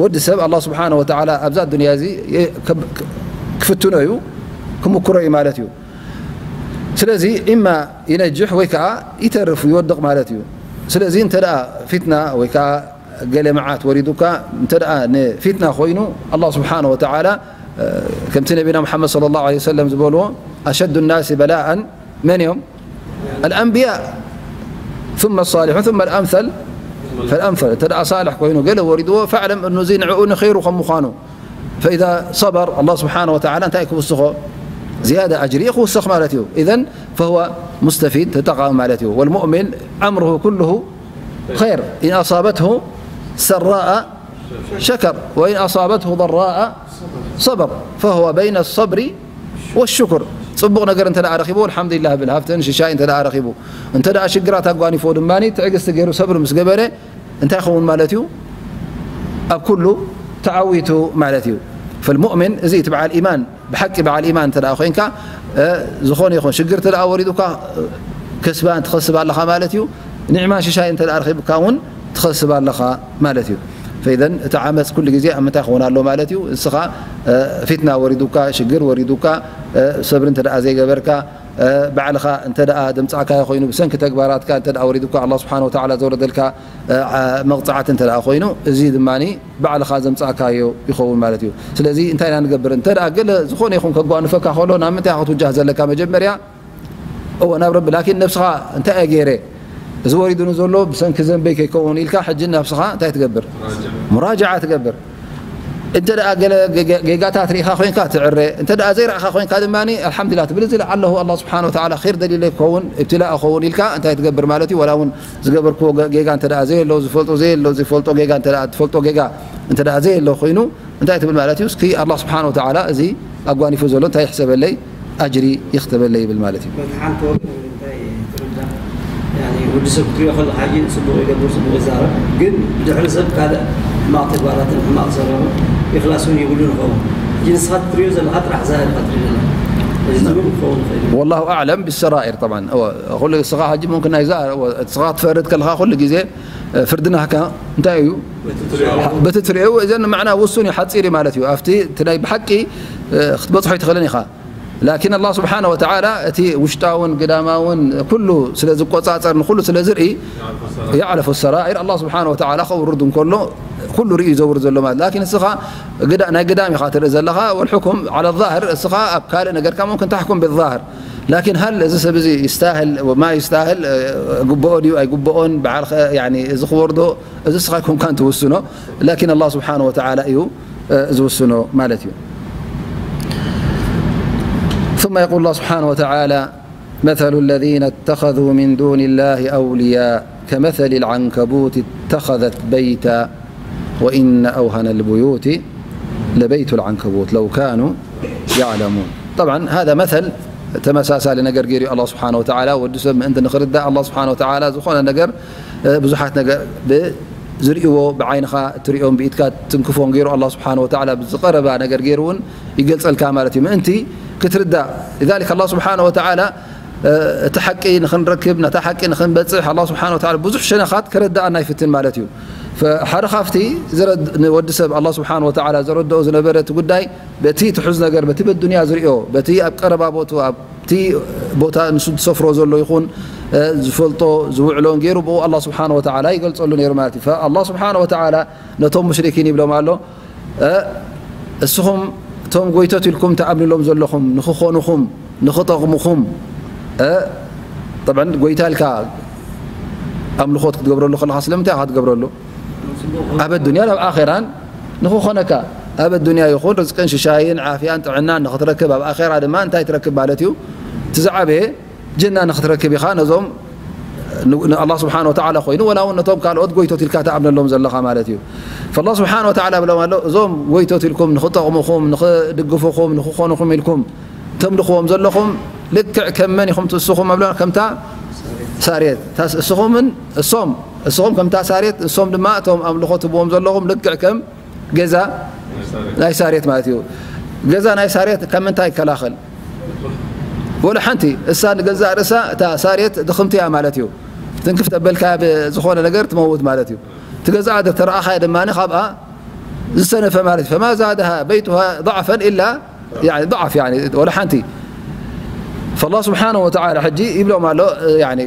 ወዲ ሰብ ኣላህ ስብሓነ ወተዓላ ኣብዛ ዱንያ እዚ ክፍትኖ እዩ፣ ክምክሮ እዩ ማለት እዩ። ስለዚ ኢማ ይነጅሕ ወይ ከዓ ይተርፍ ይወድቕ ማለት እዩ። ስለዚ እንተ ደኣ ፊትና ወይ ከዓ ገለ መዓት ወሪዱካ እንተ ደኣ ንፊትና ኮይኑ ኣላህ ስብሓነ ወተዓላ ከምቲ ነቢና ሙሓመድ ሰለላሁ ዐለይሂ ወሰለም ዝበልዎ ኣሸዱ ናሲ በላኣን መን እዮም? ኣልኣንብያ ثم الصالحون ثم الأمثل فالأمثل። እንተ ደኣ ሳልሕ ኮይኑ ገለ ወሪድዎ ፈዕለም እኑ እዚ ንዕኡ ንኸይሩ ከም ምዃኑ ፈኢዛ ሰበር ኣላህ ስብሓነ ወተዓላ እንታይ ክውስኾ? ዝያዳ ኣጅሪ ክውስኽ ማለት እዩ። ኢዘን ፈሁወ ሙስተፊድ ተጠቓሚ ማለት እዩ። ወልሙእሚን ኣምርሁ ኩልሁ ኸይር ኢን ኣሳበትሁ ሰራአ ሸከር ወኢን ኣሳበትሁ ضራአ ሰበር ፈሁወ በይነ ሰብሪ ወሽኩር። ፅቡቕ ነገር እንተ ደኣ ረኺቡ ኣልሓምዱሊላህ ብል፣ ሃብትን ሽሻይ እንተ ደኣ ረኺቡ፣ እንተ ደኣ ሽግራት ኣጓኒፎ ድማ ትዕግስቲ ገይሩ ሰብሪ ምስ ገበረ እንታይ ይኸውን ማለት እዩ? ኣብ ኩሉ ተዓዊቱ ማለት እዩ። ፈልሙእሚን እዚ እቲ በዓል ኢማን ብሓቂ በዓል ኢማን እንተ ደኣ ኮይንካ ዝኾነ ይኹን ሽግር እንተ ደኣ ወሪዱካ ከስባን ትኸስብ ኣለኻ ማለት እዩ። ኒዕማን ሽሻይ እንተ ደኣ ረኺብካ እውን ትኸስብ ኣለኻ ማለት እዩ። ፈኢዘን እቲ ዓመፅ ኩሉ ግዜ ኣብ ምንታይ ክኸውን ኣሎ ማለት እዩ? ንስኻ ፊትና ወሪዱካ፣ ሽግር ወሪዱካ፣ ሰብሪ እንተ ደኣ ዘይገበርካ፣ ባዕልኻ እንተ ደኣ ደምፃእካዮ ኮይኑ ብሰንኪ ተግባራትካ እንተ ደኣ ወሪዱካ ኣላህ ስብሓነ ወተዓላ ዘውረደልካ መቕፃዕቲ እንተ ደኣ ኮይኑ እዚ ድማ ባዕልኻ ዘምፃእካዮ ይኸውን ማለት እዩ። ስለዚ እንታይ ኢና ንገብር? እንተ ደኣ ገለ ዝኾነ ይኹን ከጓንፈካ ከሎ ናብ ምንታይ ክትውጃህ ዘለካ? መጀመርያ እወ ናብ ረቢ፣ ላኪን ነብስኻ እንታይ እየ ገይረ? እዚ ወሪዱኒ ዘሎ ብሰንኪ ዘንበይ ከይከውን ኢልካ ሕጂ ነብስኻ እንታይ ትገብር? ሙራጅዓ ትገብር። እንተ ደኣ ገለ ጌጋታት ርኢኻ ኮይንካ ትዕረ፣ እንተ ደኣ ዘይረእኻ ኮይንካ ድማ ኣልሓምዱሊላህ ትብል። እዚ ለዓለሁ ኣላህ ስብሓነ ወተዓላ ኸይር ደልዩለይ ክኸውን፣ እብትላእ ክኸውን ኢልካ እንታይ ትገብር ማለት እዩ? ወላ እውን ዝገበርክዎ ጌጋ እንተ ደኣ ዘየሎ፣ ዝፈልጦ ዘየሎ፣ ዝፈልጦ ጌጋ እንተ ደኣ፣ ትፈልጦ ጌጋ እንተ ደኣ ዘየሎ ኮይኑ እንታይ ትብል ማለት እዩ? እስኪ ኣላህ ስብሓነ ወተዓላ እዚ ኣጓኒፉ ዘሎ እንታይ ይሕሰበለይ? ኣጅሪ ይኽተበለይ ይብል ማለት እዩ። በቲ ሓንቲ ወገን እንታይ ትርዳእ? ያኒ ወዲ ሰብ ክትሪኦ ከለኻ ሕጂ ጽቡቕ ይገብር፣ ጽቡቕ ይዛረብ፣ ግን ብድሕሪ ሰብ ካልእ ሕማቕ ተግባራትን ሕማቕ ዝሰረሩ ኢኽላስ እውን ይብሉን ይኸውን። ሕጂ ንስኻ ትሪኦ ዘለኻ ጥራሕ ዛህር ኢኻ ትርኢ ዘለኻ። እዚ እውን ክኸውን ይኽእል እዩ። ወላሁ ኣዕለም ብሰራኢር። ጠብዓን፣ እወ፣ ኩሉ ንስኻ ሕጂ ሙምክን ናይ ዛህር፣ እወ፣ ንስኻ ክትፈርድ ከለኻ ኩሉ ግዜ፣ እ፣ ፍርዲ ናህካ እንታይ እዩ? በቲ ትሪኦ። በቲ ትሪኦ፣ እዘን ማዕና ውሱን እዩ፣ ሓጺር እዩ ማለት እዩ። ኣብቲ እቲ ናይ ብሓቂ፣ እ፣ ክትበጽሖ ኣይትኽእልን ኢኻ። ላኪን ኣላህ ስብሓነ ወተዓላ እቲ ውሽጣውን ግዳማውን ኩሉ ስለ ዝቆጻጸር፣ ንኩሉ ስለ ዝርኢ፣ የዕለፉ ሰራኢር፣ ኣላህ ስብሓነ ወተዓላ ከውርድ እንከሎ ኩሉ ርእዩ ዘውርድ ዘሎ ማለት። ላኪን ንስኻ ግዳ-፣ ናይ ግዳም ኢኻ ትርኢ ዘለኻ፣ ወልሕኩም ዓለ ዛህር፣ እስኻ ኣብ ካልእ ነገርካ ሙምክን ታሕኩም ብዛህር። ላኪን ሃል እዚ ሰብ እዚ ይስታህል፣ ማ ይስታህል፣ ግብኦ ድዩ ኣይግብኦን፣ በዓል ኸ-፣ ያኒ እዚ ክወርዶ፣ እዚ እስኻ ኣይኮንካን ትውስኖ፣ ላኪን ኣላህ ስብሓነ ወተዓላ እዩ፣ እ፣ ዝውስኖ ማለት እዩ። ثم يقول الله سبحانه وتعالى: مثل الذين اتخذوا من دون الله أولياء كمثل العنكبوت اتخذت بيتا وإن أوهن البيوت لبيت العنكبوت لو كانوا يعلمون. طبعا هذا مثل ተመሳሳሊ ነገር ገይሩ ኣላህ ስብሓነ ወተዓላ ወዲ ሰብ ምእንቲ ንኽርዳእ ኣላህ ስብሓነ ወተዓላ ዝኾነ ነገር፣ እ፣ ብዙሓት ነገር ብዝርእይዎ ብዓይንኻ እትርእዮም ብኢድካ ትንክፎን ገይሩ ኣላህ ስብሓነ ወተዓላ ብዝቐረባ ነገር ገይሩ እውን ይገልጸልካ ማለት እዩ። ምእንቲ ክትርዳእ። لذلك ኣላህ ስብሓነ ወተዓላ፣ እ፣ እቲ ሓቂ ንኽንረክብ፣ ነታ ሓቂ ንኽንበጽሕ ኣላህ ስብሓነ ወተዓላ ብዙሕ ሸነኻት ከረድኣና ይፍትን ማለት እዩ። ፈ-፣ ሓደ ካብቲ ዝረድ-፣ ንወዲ ሰብ ኣላህ ስብሓነ ወተዓላ ዘረድኦ ዝነበረ እቲ ጉዳይ በቲ ትሑዝ ነገር፣ በቲ በዱንያ ዝርእዮ፣ በቲ ኣብ ቀረባ ቦቱ፣ ኣብቲ ቦታ ንሱ ዝሰፍሮ ዘሎ ይኹን፣ እ፣ ዝፈልጦ፣ ዝውዕሎን ገይሩ ብኡ ኣላህ ስብሓነ ወተዓላ ይገልጸሉ ነይሩ ማለት እዩ። ፈኣላህ ስብሓነ ወተዓላ ነቶም ሙሽሪኪን ይብሎም ኣሎ፣ እ፣ እስኹም እቶም ጎይቶት ኢልኩም ትኣምንሎም ዘለኹም ንኽኾኑኹም፣ ንኽጠቕሙኹም፣ እ፣ ጠብዓን ጎይታ ኢልካ ኣምልኾት ክትገብረሉ ከለኻ ስለምንታይ ኢኻ ትገብረሉ? ኣብ ኣዱንያን ኣብ ኣኼራን ንኽኾነካ። ኣብ ኣዱንያ ይኹን ርዝቅን ሽሻይን ዓፍያን ጥዕናን ንኽትረክብ፣ ኣብ ኣኼራ ድማ እንታይ ትረክብ ማለት እዩ? እቲ ዝዓበየ ጀና ንኽትረክብ ኢኻ። ነዞም ን-፣ ንኣላህ ስብሓነ ወተዓላ ኮይኑ፣ ወላ እውን ነቶም ካልኦት ጎይቶት ኢልካ ትኣምነሎም ዘለኻ ማለት እዩ። ፈላህ ስብሓነ ወተዓላ ብሎም ኣሎ፣ እዞም ጎይቶት ኢልኩም ንኽጠቕሙኹም፣ ንኽድግፉኹም፣ ንኽኾኑኹም ኢልኩም ተምልኽዎም ዘለኹም ልክዕ ከም መን ኢኹም ትእስኹም ኣብሎ? ከምታ ሳሬት። ታስ-፣ እስኹምን እሶም፣ እስኹም ከምታ ሳሬት፣ እሶም ድማ እቶም ኣምልኾ ትብዎም ዘለኹም ልክዕ ከም ገዛ ናይ ሳሬት ማለት እዩ። ገዛ ናይ ሳሬት ካብ ምንታይ ይከላኸል? ወላ ሓንቲ። እሳ ንገዛእ ርእሳ እታ ሳሬት ድኽምቲ እያ ማለት እዩ። ትንክፍ ተበልካ ብዝኾነ ነገር ትመውት ማለት እዩ። እቲ ገዛኣ ተረኣኻያ ድማ ካብኣ ዝሰነፈ ማለት እዩ። ፈማ ዛደሃ በይቱሃ ضعفا إلا يعني ضعف يعني ወላ ሓንቲ። ፈላህ ስብሓነ ወተዓላ ሕጂ ይብሎም ኣሎ፣ ያኒ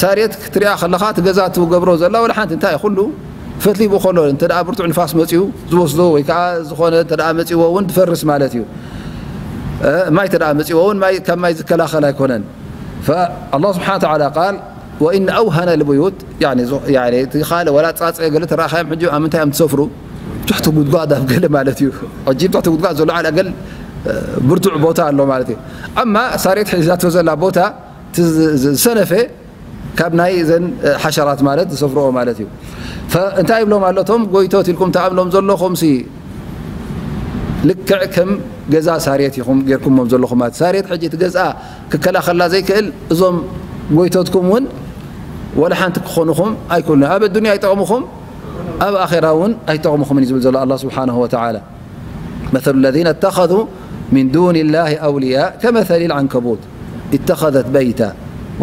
ሳሬት ክትሪኣ ከለኻ እቲ ገዛ ትገብሮ ዘላ ወላ ሓንቲ እንታይ እዩ? ኩሉ ፈትሊቡ ከሎ እንተ ደኣ ብርቱዕ ንፋስ መጺኡ ዝወስዶ ወይ ከዓ ዝኾነ እንተ ደኣ መጺዎ እውን ድፈርስ ማለት እዩ። እ፣ ማይ እንተ ደኣ መጺዎ እውን ማይ፣ ካብ ማይ ዝከላኸል ኣይኮነን። ፈኣላህ ስብሓነ ወተዓላ ቃል ወኢነ ኣውሃነ ልቡዩት፣ ያኒ ዞ-፣ ያኒ እቲ ካልእ ወላ ጻጸ ገለ ተረኣኻዮም ሕጂ ኣብ ምንታይ እዮም ትሰፍሩ? ትሕቲ ጉድጓድ ኣብ ገለ ማለት እዩ። ሕጂ ትሕቲ ጉድጓድ ዘሎ ዓላ ገል፣ እ፣ ብርቱዕ ቦታ ኣሎ ማለት እዩ። ኣማ ሳሬት ሒዛቶ ዘላ ቦታ እቲ ዝ-፣ ዝ-፣ ዝሰነፈ ካብ ናይ ዘን፣ እ፣ ሓሸራት ማለት ዝሰፍርኦ ማለት እዩ። ፈእንታይ ይብሎም ኣሎ? እቶም ጎይቶት ኢልኩም ትኣምሎም ዘለኹም ሲ ልክዕ ከም ገዛ ሳሬት ኢኹም ጌርኩሞም ዘለኹም ማለት። ሳሬት ሕጂ እቲ ገዝኣ ክከላኸላ ዘይክእል፣ እዞም ጎይቶትኩም እውን ወላ ሓንቲ ክኾኑኹም ኣይክእሉን። ኣብ ኣዱንያ ኣይጠቕሙኹም፣ ኣብ ኣኼራ እውን ኣይጠቕሙኹምን እዩ ዝብል ዘሎ ኣላህ ስብሓነሁ ወተዓላ። مثل الذين اتخذوا من دون الله أولياء كمثل العنكبوت اتخذت بيتا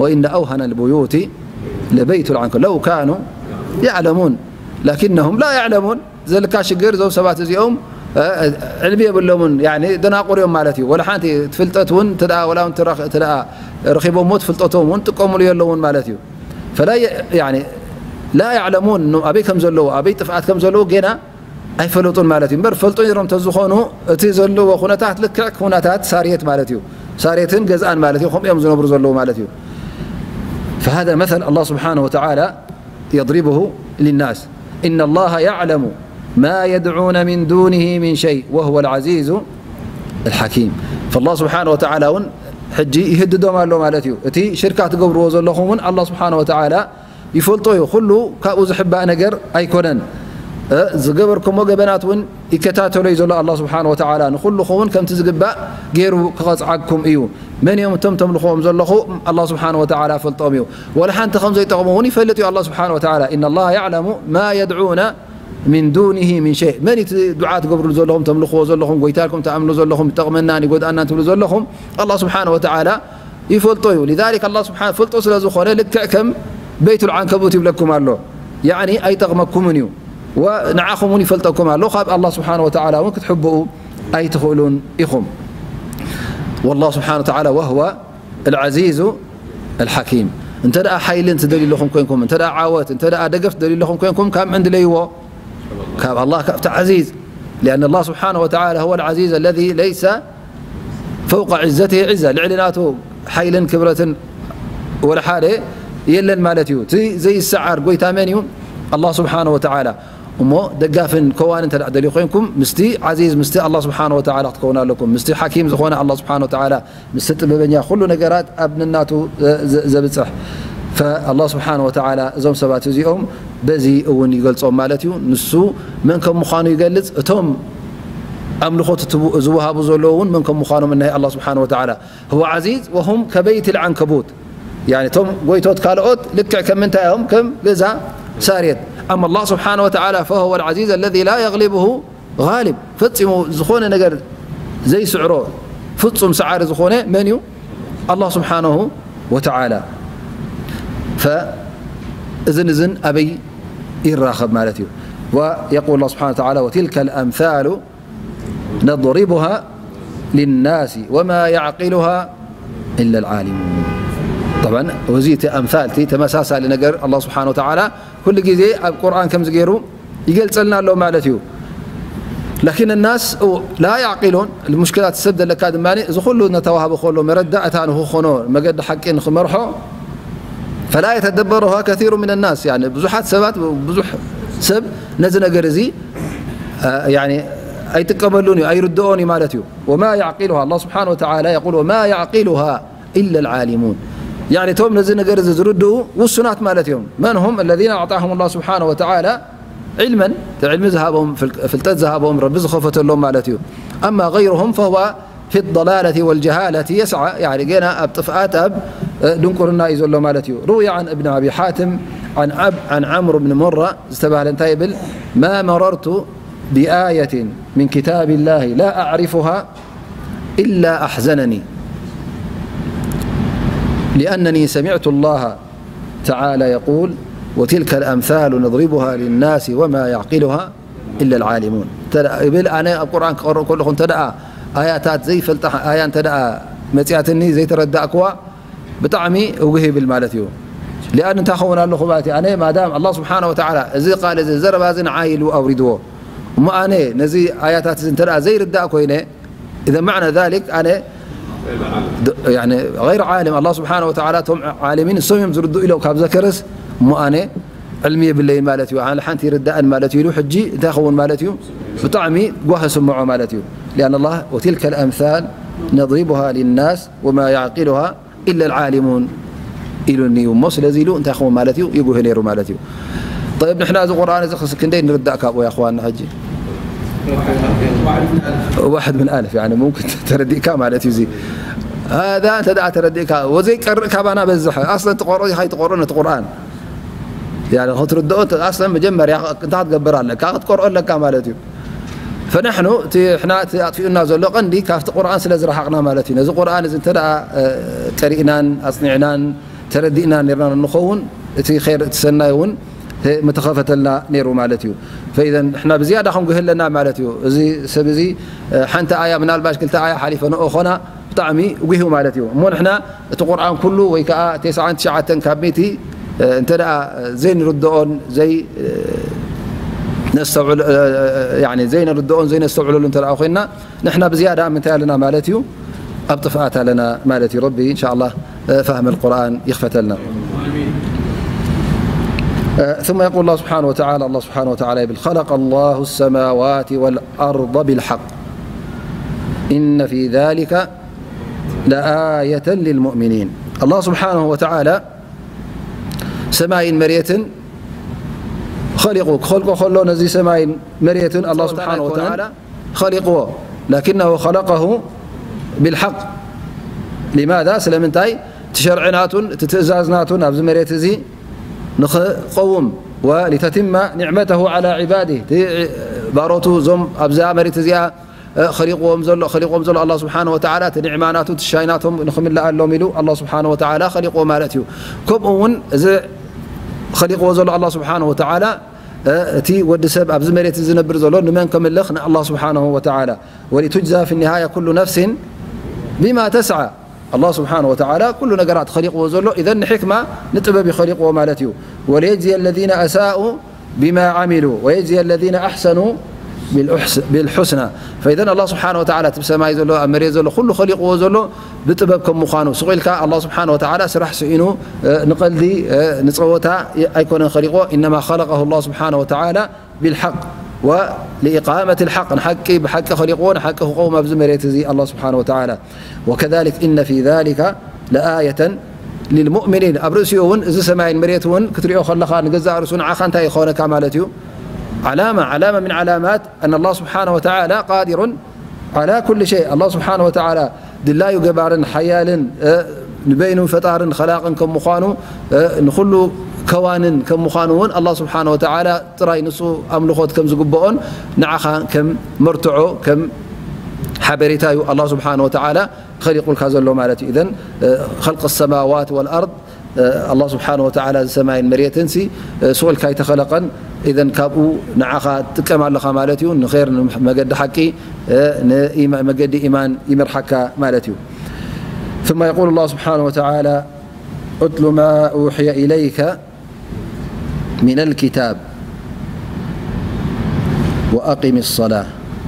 وإن أوهن البيوت لبيت العنكبوت لو كانوا يعلمون لكنهم لا يعلمون። ዘልካ ሽግር እዞም ሰባት እዚኦም፣ እ፣ ዕልሚ የብሎምን፣ ያኒ ደናቁር እዮም ማለት እዩ። ወላ ሓንቲ ፍልጠት እውን እንተ ደኣ፣ ወላ እውን ትረኽ-፣ እንተ ደኣ ረኺቦምዎ ፍልጠቶም እውን ጥቀሙሉ የለውን ማለት እዩ። ፈላ የ-፣ ያኒ ላ ያዕለሙን፣ ኑ-፣ ኣበይ ከም ዘለዉ፣ ኣበይ ጥፍኣት ከም ዘለዉ ጌና ኣይፈለጡን ማለት እዩ። እምበር ፈልጡ ነይሮም እንተዝኾኑ፣ እቲ ዘለዎ ኩነታት ልክዕ ኩነታት ሳርየት ማለት እዩ። ሳርየትን ገዝኣን ማለት እዩ። ከምኡ እዮም ዝነብሩ ዘለዉ ማለት እዩ። فهذا مثل الله سبحانه وتعالى يضربه للناس. إن الله يعلم ما يدعون من دونه من شيء وهو العزيز الحكيم. فالله سبحانه وتعالى እውን ሕጂ ይህድዶም ኣሎ ማለት እዩ። እቲ ሽርካ ትገብርዎ ዘለኹም እውን ኣላህ ስብሓነ ወተዓላ ይፈልጦ እዩ። ኩሉ ካብኡ ዝሕባእ ነገር ኣይኮነን። እ፣ ዝገበርኩሞ ገበናት እውን ይከታተሎ እዩ ዘሎ ኣላህ ስብሓነ ወተዓላ። ንኹልኹም እውን ከምቲ ዝግባእ ገይሩ ክቐጽዓኩም እዩ። መን እዮም እቶም ተምልኽዎም ዘለኹም? ኣላህ ስብሓነ ወተዓላ ፈልጦም እዩ። ወላ ሓንቲ ከም ዘይጠቕሙ እውን ይፈልጥ እዩ ኣላህ ስብሓነ ወተዓላ። إن الله يعلم ما يدعون من دونه من شيء። መን እቲ ዱዓ ትገብርሉ ዘለኹም፣ ተምልኽዎ ዘለኹም፣ ጎይታ ኢልኩም ትኣምኑ ዘለኹም፣ ይጠቕመናን ይጎድኣናን ትብሉ ዘለኹም፣ ኣላህ ስብሓነ ወተዓላ ይፈልጦ እዩ። لذلك ኣላህ ስብሓነ ፈልጦ ስለ ዝኾነ ልክዕ ከም በይቱል ዓንከቡት ይብለኩም ኣሎ። ያዕኒ ኣይጠቕመኩምን እዩ። ወንዓኹም እውን ይፈልጠኩም ኣሎ። ካብ ኣላህ ስብሓነ ወተዓላ እውን ክትሕብኡ ኣይትኽእሉን ኢኹም። والله سبحانه وتعالى وهو العزيز الحكيم. እንተ ደኣ ሓይሊ እንትደልዩ ኣለኹም ኮይንኩም፣ እንተ ደኣ ዓወት፣ እንተ ደኣ ደገፍ ትደልዩ ኣለኹም ኮይንኩም፣ ካብ መን ድለይዎ? ካብ ኣላህ፣ ካብቲ ዓዚዝ። لأن الله سبحانه وتعالى هو العزيز الذي ليس فوق عزته عزة. ልዕሊ ናቱ ሓይልን ክብረትን ወላ ሓደ የለን ማለት እዩ። እቲ ዘይሰዓር ጎይታ መን እዩ? ኣላህ ስብሓነ ወተዓላ። እሞ ደጋፍን ከዋኒ እንተ ደኣ ደልዩ ኮይንኩም፣ ምስቲ ዓዚዝ፣ ምስቲ ኣላህ ስብሓነ ወተዓላ ክትከውኑ ኣለኩም። ምስቲ ሓኪም ዝኾነ ኣላህ ስብሓነ ወተዓላ፣ ምስቲ ጥበበኛ፣ ኩሉ ነገራት ኣብ ነናቱ ዘ-፣ ዘ-፣ ዘብጽሕ። ፈኣላህ ስብሓነ ወተዓላ እዞም ሰባት እዚኦም በዚ እውን ይገልጾም ማለት እዩ። ንሱ መን ከም ምዃኑ ይገልጽ። እቶም ኣምልኾት ትቡ-፣ ዝወሃቡ ዘለዉ እውን መን ከም ምዃኖም እናይ ኣላህ ስብሓነ ወተዓላ። هو عزيز وهم كبيت العنكبوت። ያኒ እቶም ጎይቶት ካልኦት ልክዕ ከም ምንታይ እዮም? ከም ገዛ ሳርየት። ኣማ ኣላህ ስብሓነ ወተዓላ فهو العزيز الذي لا يغلبه غالب። ፈጺሙ ዝኾነ ነገር ዘይስዕሮ ፍጹም ሰዓሪ ዝኾነ መን እዩ? ኣላህ ስብሓነሁ ወተዓላ። ፈእዝን እዝን ኣበይ ይራኸብ ማለት እዩ? ويقول الله سبحانه وتعالى: وتلك الأمثال نضربها للناس وما يعقلها إلا العالمون. طبعا እዚ እቲ ኣምሳል፣ እቲ ተመሳሳሊ ነገር ኣላህ ስብሓነ ወተዓላ ኩሉ ግዜ ኣብ ቁርኣን ከምዚ ገይሩ ይገልጸልና ኣሎ ማለት እዩ። لكن الناس لا يعقلون። ሙሽኪላት ሰብ ዘለካ ድማ እዚ ኩሉ እናተዋህበ ከሎ መረዳእታ ንኽኾኖ፣ መገዲ ሓቂ ንኽመርሖ፣ فلا يتدبرها كثير من الناس። ያኒ ብዙሓት ሰባት፣ ብዙሕ ሰብ ነዚ ነገር እዚ፣ አ፣ ያኒ ኣይጥቀመሉን እዩ፣ ኣይርድኦን እዩ ማለት እዩ። وما يعقلها، الله سبحانه وتعالى يقول وما يعقلها إلا العالمون። يعني እቶም ነዚ ነገር እዚ ዝርድኡ ውሱናት ማለት እዮም። من هم الذين أعطاهم الله سبحانه وتعالى علما، እቲ ዕልሚ ዝሃቦም፣ ፍል-፣ ፍልጠት ዝሃቦም፣ ረቢ ዝኸፈተሎም ማለት እዩ። أما غيرهم فهو في الضلالة والجهالة يسعى، يعني ገና ኣብ ጥፍኣት፣ ኣብ፣ እ፣ ድንቁርና እዩ ዘሎ ማለት እዩ። روي عن ابن أبي حاتم عن عب-، عن عمرو بن مرة ዝተባህለ እንታይ ይብል؟ ما مررت بآية من كتاب الله لا أعرفها إلا أحزنني، لأنني سمعت الله تعالى يقول: وتلك الأمثال نضربها للناس وما يعقلها إلا العالمون. እንተ ደኣ ይብል፣ ኣነ ኣብ ቁርኣን ክቐርእ ከለኹ እንተ ደኣ ኣያታት ዘይፈልጣ ኣያ እንተ ደኣ መጽያትኒ ዘይተረዳእክዋ ብጣዕሚ እጉህ ይብል ማለት እዩ። ሊኣን እንታይ ኸውን ኣለኹ ማለት እዩ፣ ኣነ ማዳም ኣላህ ስብሓነ ወተዓላ እዚ ቃል እዚ ዘረባ እዚ ንዓይ ኢሉ ኣውሪድዎ እሞ ኣነ ነዚ ኣያታት እዚ እንተ ደኣ ዘይርዳእ ኮይነ إذا معنى ذلك ኣነ ድ-፣ يعني غير عالم، ኣላህ ስብሓነ ወተዓላ እቶም ዓሊሚን ንሶም እዮም ዝርድኡ ኢሎም ካብ ዘከረስ እሞ ኣነ ዕልሚ የብለይን ማለት እዩ፣ ኣነ ሓንቲ ይርዳእን ማለት እዩ ኢሉ ሕጂ እንታይ ይኸውን ማለት እዩ? ብጣዕሚ ጓህ ስምዖ ማለት እዩ። لأن الله وتلك الأمثال نضربها للناس وما يعقلها إلا العالمون ኢሉኒ እዩ እሞ ስለዚ ኢሉ እንታይ ይኸውን ማለት እዩ? ይጉህ ነይሩ ማለት እዩ። طيب ንሕና እዚ ቁርኣን እዚ ክስ-፣ ክንደይ ንርዳእ ካብኡ يا أخوان ሕጂ? واحد من ألف يعني ممكن ተረዲእካ ማለት እዩ። እዚ هذا እንተ ደኣ ተረዲእካ ወዘይቀርእ ካባና በዝሕ ኣስለን ትቆርኦ ኢኻ ኣይትቆርኦ ነቲ ቁርኣን يعني ክትርድኦ ኣስለን መጀመርያ እንታይ ክትገብር ኣለካ? ክትቆርኦ ኣለካ ማለት እዩ። فنحن እቲ ሕና እቲ ኣጥፊኡና ዘሎ ቀንዲ ካብቲ ቁርኣን ስለ ዝረሓቕና ማለት እዩ። ነዚ ቁርኣን እዚ እንተ ደኣ፣ እ፣ ቀሪእናን ኣጽኒዕናን ተረዲእናን ኔርና ንኸውን እቲ ኸይር እቲ ሰናይ እውን ምተኸፈተልና ነይሩ ማለት እዩ። فإذا ንሕና ብዝያዳ ክንጉህ ኣለና ማለት እዩ። እዚ ሰብ እዚ፣ እ፣ ሓንቲ ኣያ ምናልባሽ ክልተ ኣያ ሓሊፈ ንኦ ኾና ብጣዕሚ ጉሂ ማለት እዩ። እሞ ንሕና እቲ ቁርኣን ኩሉ ወይ ከዓ ተስዓን ትሽዓተን ካብ ሚእቲ፣ እ፣ እንተ ደኣ ዘይንርድኦን ዘይ-፣ እ፣ ነስተውዕል-፣ እ፣ ያኒ ዘይንርድኦን ዘይነስተውዕለሉ እንተ ደኣ ኮይንና ንሕና ብዝያዳ ምንታይ ኣለና ማለት እዩ? ኣብ ጥፍኣት ኣለና ማለት እዩ። ረቢ إن شاء الله فهم القرآن ይኽፈተልና። ثم يقول الله سبحانه وتعالى، الله سبحانه وتعالى ይብል: خلق الله السماوات والأرض بالحق إن في ذلك لآية للمؤمنين። ኣላህ ስብሓነሁ ወተዓላ ሰማይን መሬትን ኸሊቑ፣ ክኸልቆ ከሎ ነዚ ሰማይን መሬትን ኣላህ ስብሓነሁ ወተዓላ ኸሊቕዎ። لكنه خلقه بالحق. لماذا؟ ስለምንታይ? እቲ ሸርዒ ናቱን እቲ ትእዛዝ ናቱን ኣብዚ መሬት እዚ ንኽቐውም ولتتم نعمته على عباده፣ እቲ ባሮቱ እዞም ኣብዛ መሬት እዚኣ ኸሊቕዎም ዘሎ፣ ኸሊቕዎም ዘሎ ኣላህ ስብሓነሁ ወተዓላ እቲ ኒዕማ ናቱ፣ እቲ ሻይ ናቶም ንኽምልኣሎም ኢሉ ኣላህ ስብሓነሁ ወተዓላ ኸሊቕዎ ማለት እዩ። ከምኡ እውን እዚ ኸሊቕዎ ዘሎ ኣላህ ስብሓነሁ ወተዓላ፣ እቲ ወዲ ሰብ ኣብዚ መሬት እዚ ዝነብር ዘሎ ንመን ከምልኽ? ንኣላህ ስብሓነሁ ወተዓላ። ولتجزى في النهاية كل نفس بما تسعى። ኣላህ ስብሓነሁ ወተዓላ ኩሉ ነገራት ኸሊቕዎ ዘሎ፣ ኢዘን ንሕክማ ንጥበብ እዩ ኸሊቕዎ ማለት እዩ። وليجزي الذين أساءوا بما عملوا ويجزي الذين أحسنوا بالأحس-، بالحسنى። فإذا ኣላህ ስብሓነሁ ወተዓላ እቲ ብሰማይ ዘሎ፣ ኣብ መሬት ዘሎ ኩሉ ኸሊቕዎ ዘሎ ብጥበብ ከም ምዃኑ፣ ስቕ ኢልካ ኣላህ ስብሓነሁ ወተዓላ ስራሕ ስኢኑ፣ እ፣ ንቐልዲ፣ እ፣ ንጸወታ ይ-፣ ኣይኮነን ኸሊቕዎ። إنما خلقه الله سبحانه وتعالى بالحق ولإقامة الحق، ንሓቂ ብሓቂ ኸሊቕዎ፣ ንሓቂ ክቐውም ኣብዚ መሬት እዚ ኣላህ ስብሓነሁ ወተዓላ። وكذلك إن في ذلك لآية للمؤمنين። ኣብ ርእሲኡ እውን እዚ ሰማይን መሬት እውን ክትሪኦ ከለኻ ንገዛእ ርእሱ ንዓኻ እንታይ ይኾነካ ማለት እዩ? علامة، علامة من علامات أن الله سبحانه وتعالى قادر على كل شيء። ኣላህ ስብሓነሁ ወተዓላ ድላዩ ገባርን ሓያልን፣ እ፣ ንበይኑ ፈጣርን ኸላቕን ከም ምዃኑ፣ እ፣ ንኹሉ ከዋንን ከም ምዃኑ እውን ኣላህ ስብሓነሁ ወተዓላ ጥራይ ንሱ ኣምልኾት ከም ዝግብኦን ንዓኻ ከም መርትዖ፣ ከም ሓበሬታ እዩ ኣላህ ስብሓነሁ ወተዓላ ኸሊቑልካ ዘሎ ማለት እዩ። إذن، እ፣ خلق السماوات والأرض ኣላህ ስብሓነሁ ወተዓላ እዚ ሰማይን መሬትን ሲ፣ እ፣ ስቕ ኢልካ ኣይተኸለቐን። ኢዘን ካብኡ ንዓኻ ትጥቀም ኣለኻ ማለት እዩ። ንኸይር፣ ንመገዲ ሓቂ፣ እ፣ ንኢማ-፣ መገዲ ኢማን ይመርሓካ ማለት እዩ። ثم يقول الله سبحانه وتعالى: اتل ما أوحي إليك من الكتاب وأقم الصلاة.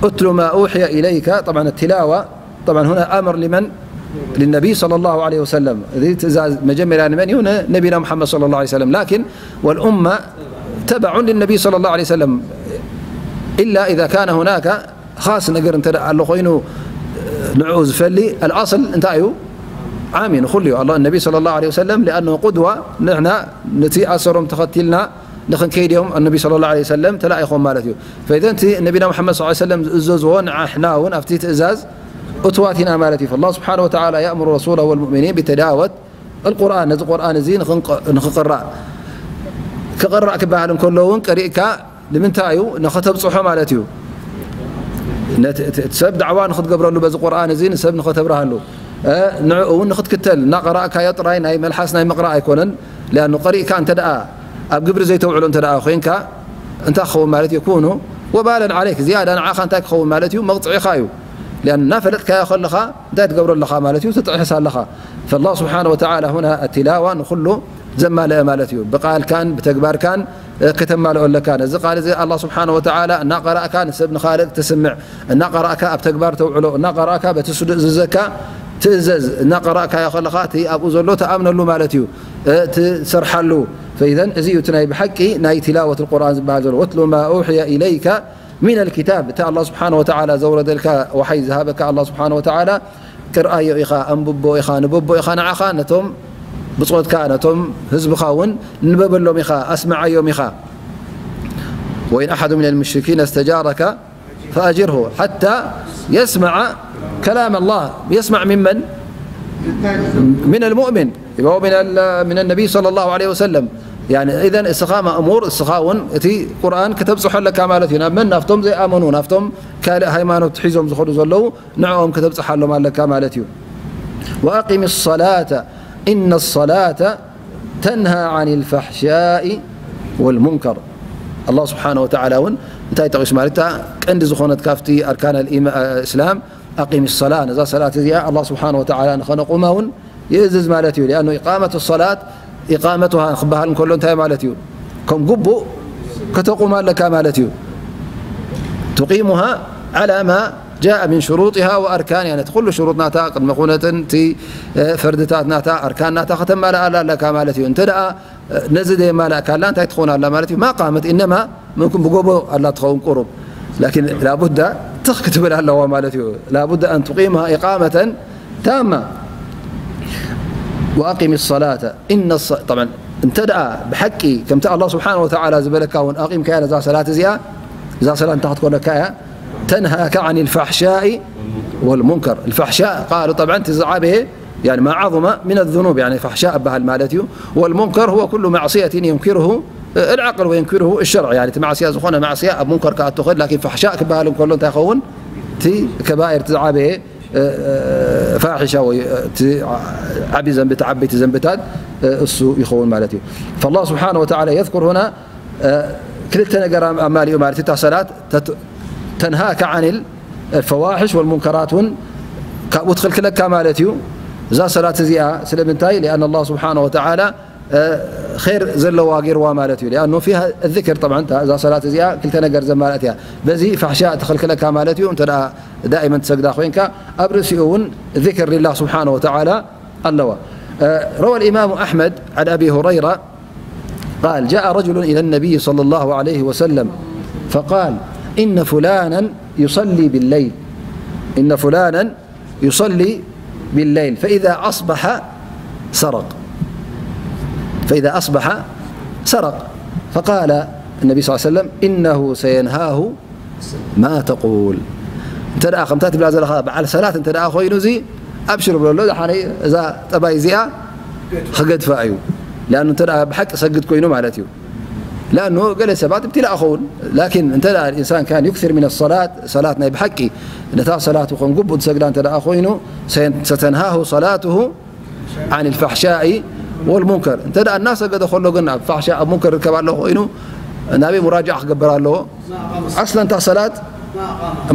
اتل ما أوحي إليك، طبعا التلاوة طبعا هنا أمر لمن؟ للنبي صلى الله عليه وسلم. እዚ ትእዛዝ መጀመርያ ንመን እዩ? ንነቢና ሙሓመድ صلى الله عليه وسلم. لكن والأمة تبع للنبي صلى الله عليه وسلم إلا إذا كان هناك ኻስ ነገር እንተ ደኣ ኣሎ ኮይኑ ንዕኡ ዝፈሊ ኣልኣስል እንታይ እዩ? ዓም እዩ፣ ንኹሉ እዩ። ኣላ ነቢ ሰለላሁ ዐለይሂ ወሰለም ሊኣነሁ ቁድዋ፣ ንሕና ነቲ ኣሰሮም ተኸቲልና ንኽንከይድ እዮም ኣነቢ ሰለላሁ ዐለይሂ ወሰለም ተላኢኾም ማለት እዩ። ፈኢዘን እቲ ነቢና ሙሓመድ ሰለላሁ ዐለይሂ ወሰለም ዝእዘዝዎ ንዓሕና እውን ኣብቲ ትእዛዝ እትዋት ኢና ማለት እዩ። ፈላህ ስብሓነ ወተዓላ የእምሩ ረሱለሁ ወልሙእሚኒን ቢትላወት ኣልቁርኣን፣ ነዚ ቁርኣን እዚ ንኽንቀ-፣ ንኽቕራእ፣ ክቕራእ ክበሃል እንከሎ እውን ቀሪእካ ንምንታይ እዩ? ንኸተብጽሖ ማለት እዩ። ነቲ እቲ ሰብ ዳዕዋ ንኽትገብረሉ በዚ ቁርኣን እዚ ንሰብ ንኸተብርሃሉ፣ እ፣ ንዕኡ እውን ንኽትክተል እናቐራእካዮ ጥራይ ናይ መልሓስ ናይ ምቕራእ ኣይኮነን። ሊኣኑ ቀሪእካ እንተ ደኣ ኣብ ግብሪ ዘይተውዕሎ እንተ ደኣ ኮይንካ እንታይ ክኸውን ማለት እዩ? ኩኑ ወባለን ዓለይክ፣ ዝያዳ ንዓኻ እንታይ ክኸውን ማለት እዩ? መቕጽዒኻ እዩ። ሊኣኑ እናፈለጥካዮ ከለኻ እንታይ ትገብሮ ኣለኻ ማለት እዩ? ትጥሕስ ኣለኻ። ፈላህ ስብሓነ ወተዓላ ሁና ኣቲላዋ ንኹሉ ዘማልአ ማለት እዩ። ብቃልካን ብተግባርካን፣ እ፣ ከተማልኦ ኣለካ። ነዚ ቃል እዚ ኣላህ ስብሓነ ወተዓላ እናቐራእካ ንሰብ ንኻልእ ትስምዕ፣ እናቐራእካ ኣብ ተግባር ተውዕሎ፣ እናቐራእካ በቲ ስዱእ ዝዘካ ትእዘዝ፣ እናቐራእካዮ ከለኻ እቲ ኣብኡ ዘሎ ትኣምነሉ ማለት እዩ፣ እ፣ ትሰርሓሉ። ፈኢዘን እዚ እዩ እቲ ናይ ብሓቂ ናይ ቲላወት ቁርኣን ዝበሃል ዘሎ። ወትሉ ማ ኡሕየ ኢለይከ ሚነል ኪታብ፣ እቲ ኣላህ ስብሓነ ወተዓላ ዘውረደልካ ወሓይ ዝሃበካ ኣላህ ስብሓነ ወተዓላ ቅርኣዮ ኢኻ፣ ኣንብቦ ኢኻ፣ ንበቦ ኢኻ፣ ንዓኻ ነቶም ብጾትካ ነቶም ህዝብኻ እውን ንበበሎም ኢኻ፣ ኣስምዓዮም ኢኻ። ወኢን ኣሓዱ ሚነል ሙሽሪኪን እስተጃረከ ፈኣጅርሁ ሓታ የስመዐ ከላም ኣላህ። የስመዕ ሚመን? ሚነል ሙእሚን። ይበው ሚነል፣ ሚነ ነቢይ ሰለላሁ ዐለይሂ ወሰለም። ያኒ ኢዘን እስኻ ማእሙር፣ እስኻ እውን እቲ ቁርኣን ከተብጽሖ ኣለካ ማለት እዩ። ናብ መን? ናብቶም ዘይኣመኑ፣ ናብቶም ካልእ ሃይማኖት ሒዞም ዝኸዱ ዘለዉ ንዕኦም ከተብጽሓሎም ኣለካ ማለት እዩ። ወኣቂሚ ሰላተ ኢነ ሰላተ ተንሃ ዓን ልፋሕሻኢ ወልሙንከር። ኣላህ ስብሓነ ወተዓላ እውን እንታይ ጠቒሱ ማለት እታ ቀንዲ ዝኾነት ካብቲ ኣርካን ኣልኢማ-፣ እስላም ኣቂሚ ሰላ፣ ነዛ ሰላት እዚኣ ኣላህ ስብሓነ ወተዓላ ንኸነቑማ እውን ይእዝዝ ማለት እዩ። ሊኣኑ ኢቃመት ሰላት ኢቃመቱሃ ክበሃል እንከሎ እንታይ ማለት እዩ? ከም ግቡእ ከተቑማ ኣለካ ማለት እዩ። ቱቂሙሃ ዓላ ማ ጃአ ሚን ሽሩጢሃ ወኣርካንሃ፣ ነቲ ኩሉ ሽሩጥ ናታ፣ ቅድመ ኩነትን እቲ፣ እ፣ ፈርድታት ናታ፣ ኣርካን ናታ ከተማልኣላ ኣለካ ማለት እዩ። እንተ ደኣ፣ እ፣ ነዚ ዘየማልእካላ እንታይ ትኸውን ኣላ ማለት እዩ? ማ ቃመት፣ ኢነማ ምንኩም ብጎቦ ኣላ ትኸውን ቁሩብ። ላኪን ላቡዳ ትኽ ክትብል ኣለዋ ማለት እዩ። ላቡዳ ኣን ቱቂምሃ ኢቃመተን ታማ። ወኣቂሚ ሰላተ፣ ኢነ ሰ-፣ ጠብዓን፣ እንተ ደኣ ብሓቂ ከምቲ ኣላህ ስብሓነሁ ወተዓላ ዝበለካ እውን ኣቂምካያ ነዛ ሰላት እዚኣ፣ እዛ ሰላት እንታይ ክትኮነካ እያ? ተንሃካ ዓን ልፋሕሻኢ ወልሙንከር። ልፋሕሻእ ቃሉ ጠብዓን እቲ ዝዓበየ፣ ያኒ ማ ዓظመ ሚነ ዙኑብ፣ ያኒ ፋሕሻእ እበሃል ማለት እዩ። ወልሙንከር ሁወ ኩሉ ማዕስየትን ዩንኪሩሁ ኣልዓቅል ወዩንኪሩሁ ኣሸርዕ፣ ያኒ እቲ ማዕስያ ዝኾነ ማዕስያ ኣብ ሙንከር ክኣቱ ይኽእል፣ ላኪን ፋሕሻእ ክበሃል እንከሎ እንታይ ይኸውን? እቲ ከባኢር እቲ ዝዓበየ እ፣ እ፣ ፋሒሻ ወይ፣ እ፣ እቲ ዓቢ ዘንቢ፣ እቲ ዓበይቲ ዘንብታት፣ እ፣ እሱ ይኸውን ማለት እዩ። ፈላህ ስብሓነሁ ወተዓላ የዝኩር ሁና፣ እ፣ ክልተ ነገር ኣም-፣ ኣማሊኡ ማለት እዩ። እታ ሰላት ተት-፣ ተንሃካ ዓኒል ፈዋሒሽ ወልሙንከራት እውን ካብኡ ትኽልክለካ ማለት እዩ። እዛ ሰላት እዚኣ ስለምንታይ? ሊኣን ኣላህ ስብሓነሁ ወተዓላ እ፣ ኸይር ዘለዋ ገይርዋ ማለት እዩ። ሊኣኑ ፊሃ ዚክር፣ ጠብዓን እታ፣ እዛ ሰላት እዚኣ ክልተ ነገር ዘማልኣት እያ። በዚ ፋሕሻ ትኸልክለካ ማለት እዩ። እንተ ደኣ ዳኢመን ትሰግዳ ኮይንካ፣ ኣብ ርእሲኡ እውን ዚክር ሊላህ ስብሓነሁ ወተዓላ ኣለዋ። እ፣ ረዋ ልኢማሙ ኣሕመድ ዓን ኣቢ ሁረይራ ቃል፣ ጃአ ረጅሉን ኢለ ነቢይ ሰለላሁ ዐለይሂ ወሰለም ፈቃል፣ ኢነ ፉላነን ዩሰሊ ቢለይል፣ ኢነ ፉላነን ዩሰሊ ቢለይል ፈኢዛ ኣስበሐ ሰረቅ። ፈኢዛ ኣስበሐ ሰረቅ። ፈቃለ ነቢ ስ ሰለም፣ ኢነሁ ሰየንሃሁ ማ ተቁል። እንተ ደኣ ከምታ ትብላ ዘለኻ በዓል ሰላት እንተ ደኣ ኮይኑ፣ እዚ ኣብሽር ብለሎ፣ ደሓነይ እዛ ጠባይ እዚኣ ክገድፋ እዩ። ሊኣኑ እንተ ደኣ ብሓቂ ሰግድ ኮይኑ ማለት እዩ። ላኣኑ ገለ ሰባት እብትላእ ኸውን፣ ላኪን እንተ ደኣ ኢንሳን ካን ዩክሲር ሚነ ሰላት፣ ሰላት ናይ ብሓቂ ነታ ሰላቱ ከም ግቡእ ዝሰግዳ እንተ ደኣ ኮይኑ፣ ሰተንሃሁ ሰላትሁ ዓን ልፋሕሻኢ ወልሙንከር። እንተ ደኣ እናሰገደ ከሎ ግን ኣብ ፋሕሻ ኣብ ሙንከር ርከብ ኣሎ ኮይኑ፣ ናበይ ሙራጃዕ ክገብር ኣለዎ? ኣስለን እታ ሰላት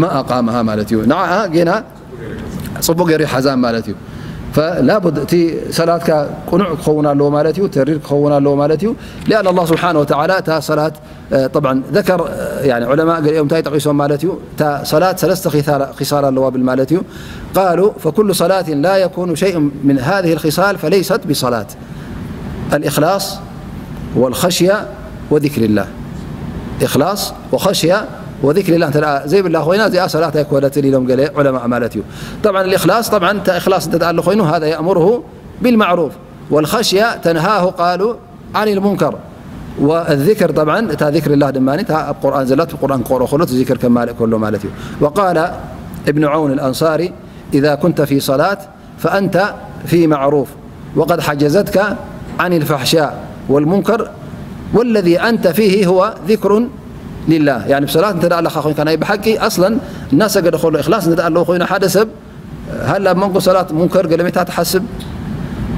ማ ኣቃመሃ ማለት እዩ። ንዓኣ ጌና ጽቡቕ ገይሩ ይሓዛን ማለት እዩ። ፈላቡድ እቲ ሰላትካ ቅኑዕ ክኸውን ኣለዎ ማለት እዩ፣ ተሪር ክኸውን ኣለዎ ማለት እዩ። ሊኣን ኣላህ ስብሓነ ወተዓላ እታ ሰላት፣ እ፣ ጠብዓን ዘከር፣ እ፣ ያኒ ዑለማ ገሊኦም እንታይ ጠቒሶም ማለት እዩ፣ እታ ሰላት ሰለስተ ኺሳል፣ ኺሳል ኣለዋ ብል ማለት እዩ። ቃሉ፣ ፈኩሉ ሰላትን ላ የኩኑ ሸይኡን ምን ሃዚህ ልኺሳል ፈለይሰት ቢሰላት። ኣልእኽላስ ወልኸሽያ ወዚክሪላህ። እኽላስ ወኸሽያ وذكر الله እንተ ዘይብላ ኮይና እዚኣ ሰላት ኣይኮነትን ኢሎም ገለ ዑለማእ ማለት እዩ። طبعا الإخلاص طبعا እታ إخلاص እንተ ኣሎ ኮይኑ هذا يأمره بالمعروف والخشية تنهاه قالوا عن المنكر والذكر طبعا እታ ذكر الله ድማ እታ ኣብ ቁርኣን ዘላ ቁርኣን ክቆርኦ ከሎ ذكر ከማልእ ከሎ ማለት እዩ። وقال ابن عون الأنصاري إذا كنت في صلاة فأنت في معروف وقد حجزتك عن الفحشاء والمنكر والذي أنت فيه هو ذكر لله. يعني ብሰላት እንተ ኣለኻ ኮይንካ ናይ ብሓቂ ኣስለን እናሰገደ ከሎ إخلاص እንተ ኣለዎ ኮይኑ ሓደ ሰብ ሃል ኣብ መንጎ ሰላት ሙንከር ገለሜታ ትሓስብ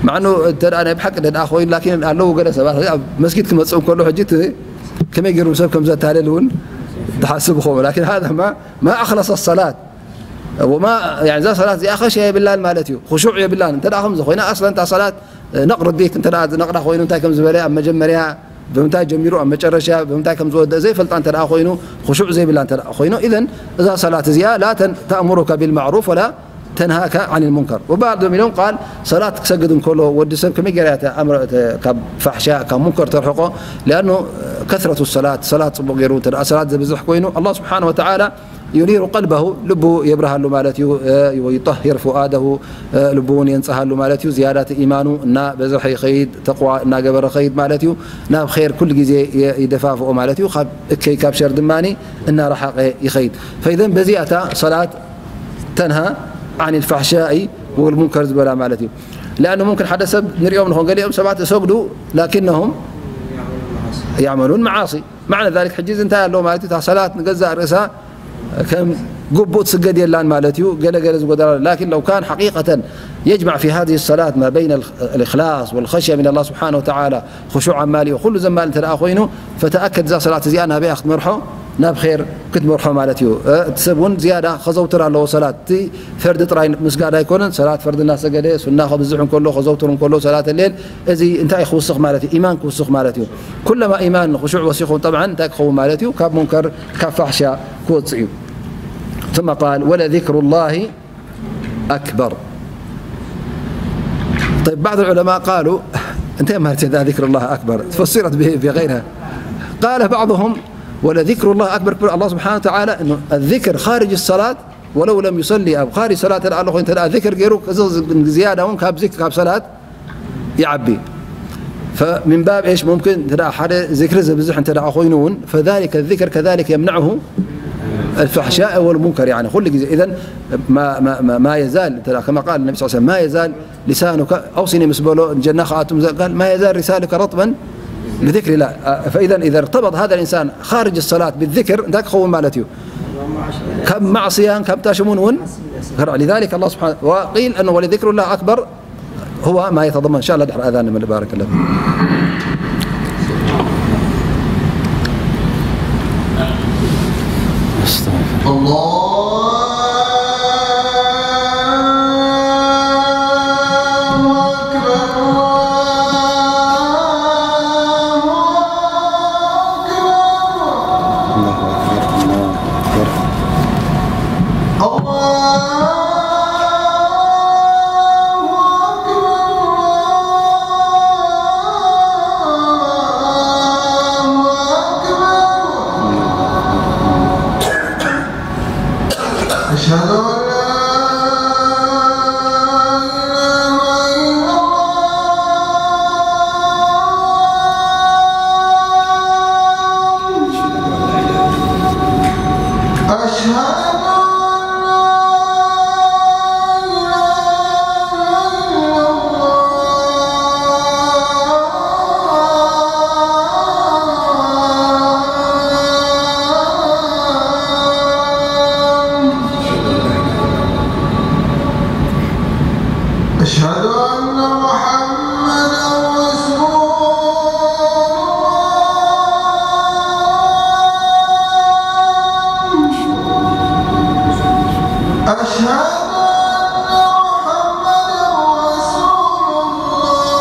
ማዕኑ እንተ ናይ ብሓቂ እንተ ኮይኑ ላኪን ኣለዉ ገለ ሰባት ኣብ መስጊድ ክመጽእ ከሎ ሕጂ ከመይ ገይሩ ሰብ ከም ዘታለል እውን ትሓስብ ኾ ላኪን هذا ما ما أخلص الصلاة وما يعني እዛ ሰላት እዚኣ ኸሽያ የብላን ማለት እዩ። ኹሹዕ የብላን። እንተ ደኣ ከምዚ ኮይና ኣስለን እታ ሰላት ነቕሪ ዲት እንተ ደኣ ዝነቕዳ ኮይኑ እንታይ ከም ዝበለ ኣብ መጀመርያ ብምንታይ ጀሚሩ ኣብ መጨረሻ ብምንታይ ከም ዝወደእ ዘይፈልጣ እንተ ደኣ ኮይኑ ኹሹዕ ዘይብላ እንተ ደኣ ኮይኑ ኢዘን እዛ ሰላት እዚኣ ላ ተን- ተእምሩከ ቢልማዕሩፍ ወላ ተንሃከ ዓን ልሙንከር። ወባዕዶም ኢሎም ቃል ሰላት ክሰግድ እንከሎ ወዲ ሰብ ከመይ ገይራ እያ እተ ኣምሮ እተ ካብ ፋሕሻ ካብ ሙንከር ተርሕቆ ሊኣኑ ከስረቱ ሰላት ሰላት ጽቡቕ ገይሩ እንተ ደኣ ሰላት ዘብዝሕ ኮይኑ ኣላህ ስብሓን ወተዓላ ينير قلبه ልቡ የብርሃሉ ማለት እዩ። ويطهر فؤاده ልቡ እውን የንጽሃሉ ማለት እዩ። ዝያዳት ኢማኑ እናበዝሐ ይኸይድ ተቕዋ እናገበረ ኸይድ ማለት እዩ። ናብ ኸይር ኩሉ ግዜ ይደፋፍኦ ማለት እዩ። ካብ እከይ ካብ ሸር ድማ እናረሓቐ ይኸይድ። ፈኢዘን በዚኣ እታ ሰላት ተንሃ ዓን ልፋሕሻኢ ወልሙንከር ዝበላ ማለት እዩ። لأنه ممكن ሓደ ሰብ ንሪኦም ንኾን ገሊኦም ሰባት እሰግዱ لكنهم يعملون معاصي معنى ذلك ሕጂ እዚ እንታይ ኣለዎ ማለት እዩ እታ ሰላት ንገዛእ ርእሳ ከም ግቡእ ትስገድ የላን ማለት እዩ ገለ ገለ ዝጎደላ لكن لو كان حقيقة يجمع في هذه الصلاة ما بين الإخلاص والخشية من الله سبحانه وتعالى خشوع ኣማሊኡ ኩሉ ዘማልእ እንተ ደኣ ኮይኑ فتأكد እዛ ሰላት እዚኣ ናበይ ክትመርሖ ናብ ኸይር ክትመርሖ ማለት እዩ እቲ ሰብ እውን ዝያዳ ከዘውትር ኣለዎ ሰላት እቲ ፈርዲ ጥራይ ምስጋድ ኣይኮነን ሰላት ፈርዲ እናሰገደ ሱና ከብዝሕ እንከሎ ከዘውትር እንከሎ ሰላት ሌል እዚ እንታይ ክውስኽ ማለት እዩ ኢማን ክውስኽ ማለት እዩ ኩለማ ኢማን ንኽሹዕ ወሲኹ طبعا እንታይ ክኸውን ማለት እዩ ካብ ሙንከር ካብ ፋሕሻ ክወፅእ እዩ ثم قال ولذكر الله أكبر طيب بعض العلماء قالوا انتهى ما ذكر الله أكبر فسرت بغيرها قال بعضهم ولذكر الله أكبر الله سبحانه وتعالى أنه الذكر خارج الصلاة ولو لم يصلي أو خارج صلاة الله أنت ذكر غيره زيادة كاب ذكر كاب صلاة يعبي فمن باب ايش ممكن ترى حدا ذكر زبزح انت دعا خوينون فذلك الذكر كذلك يمنعه الفحشاء والمنكر يعني كل جزء اذا ما ما ما, ما يزال ترى كما قال النبي صلى الله عليه وسلم ما يزال لسانك اوصني مسبلو الجنة خاتم قال ما يزال لسانك رطبا بذكر الله فاذا اذا ارتبط هذا الانسان خارج الصلاه بالذكر ذاك خو مالتيو كم معصيه كم تاشمون ون لذلك الله سبحانه وقيل انه ولذكر الله اكبر هو ما يتضمن إن شاء الله دحر أذان من بارك الله فيك. الله أكبر الله أكبر الله أكبر الله أكبر الله أكبر أشهد أن لا إله إلا الله أشهد أن لا إله إلا الله أشهد أن محمدا رسول الله أشهد أن محمدا رسول الله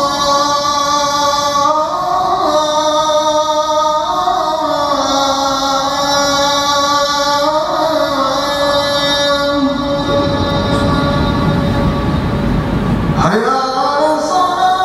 حي على الصلاة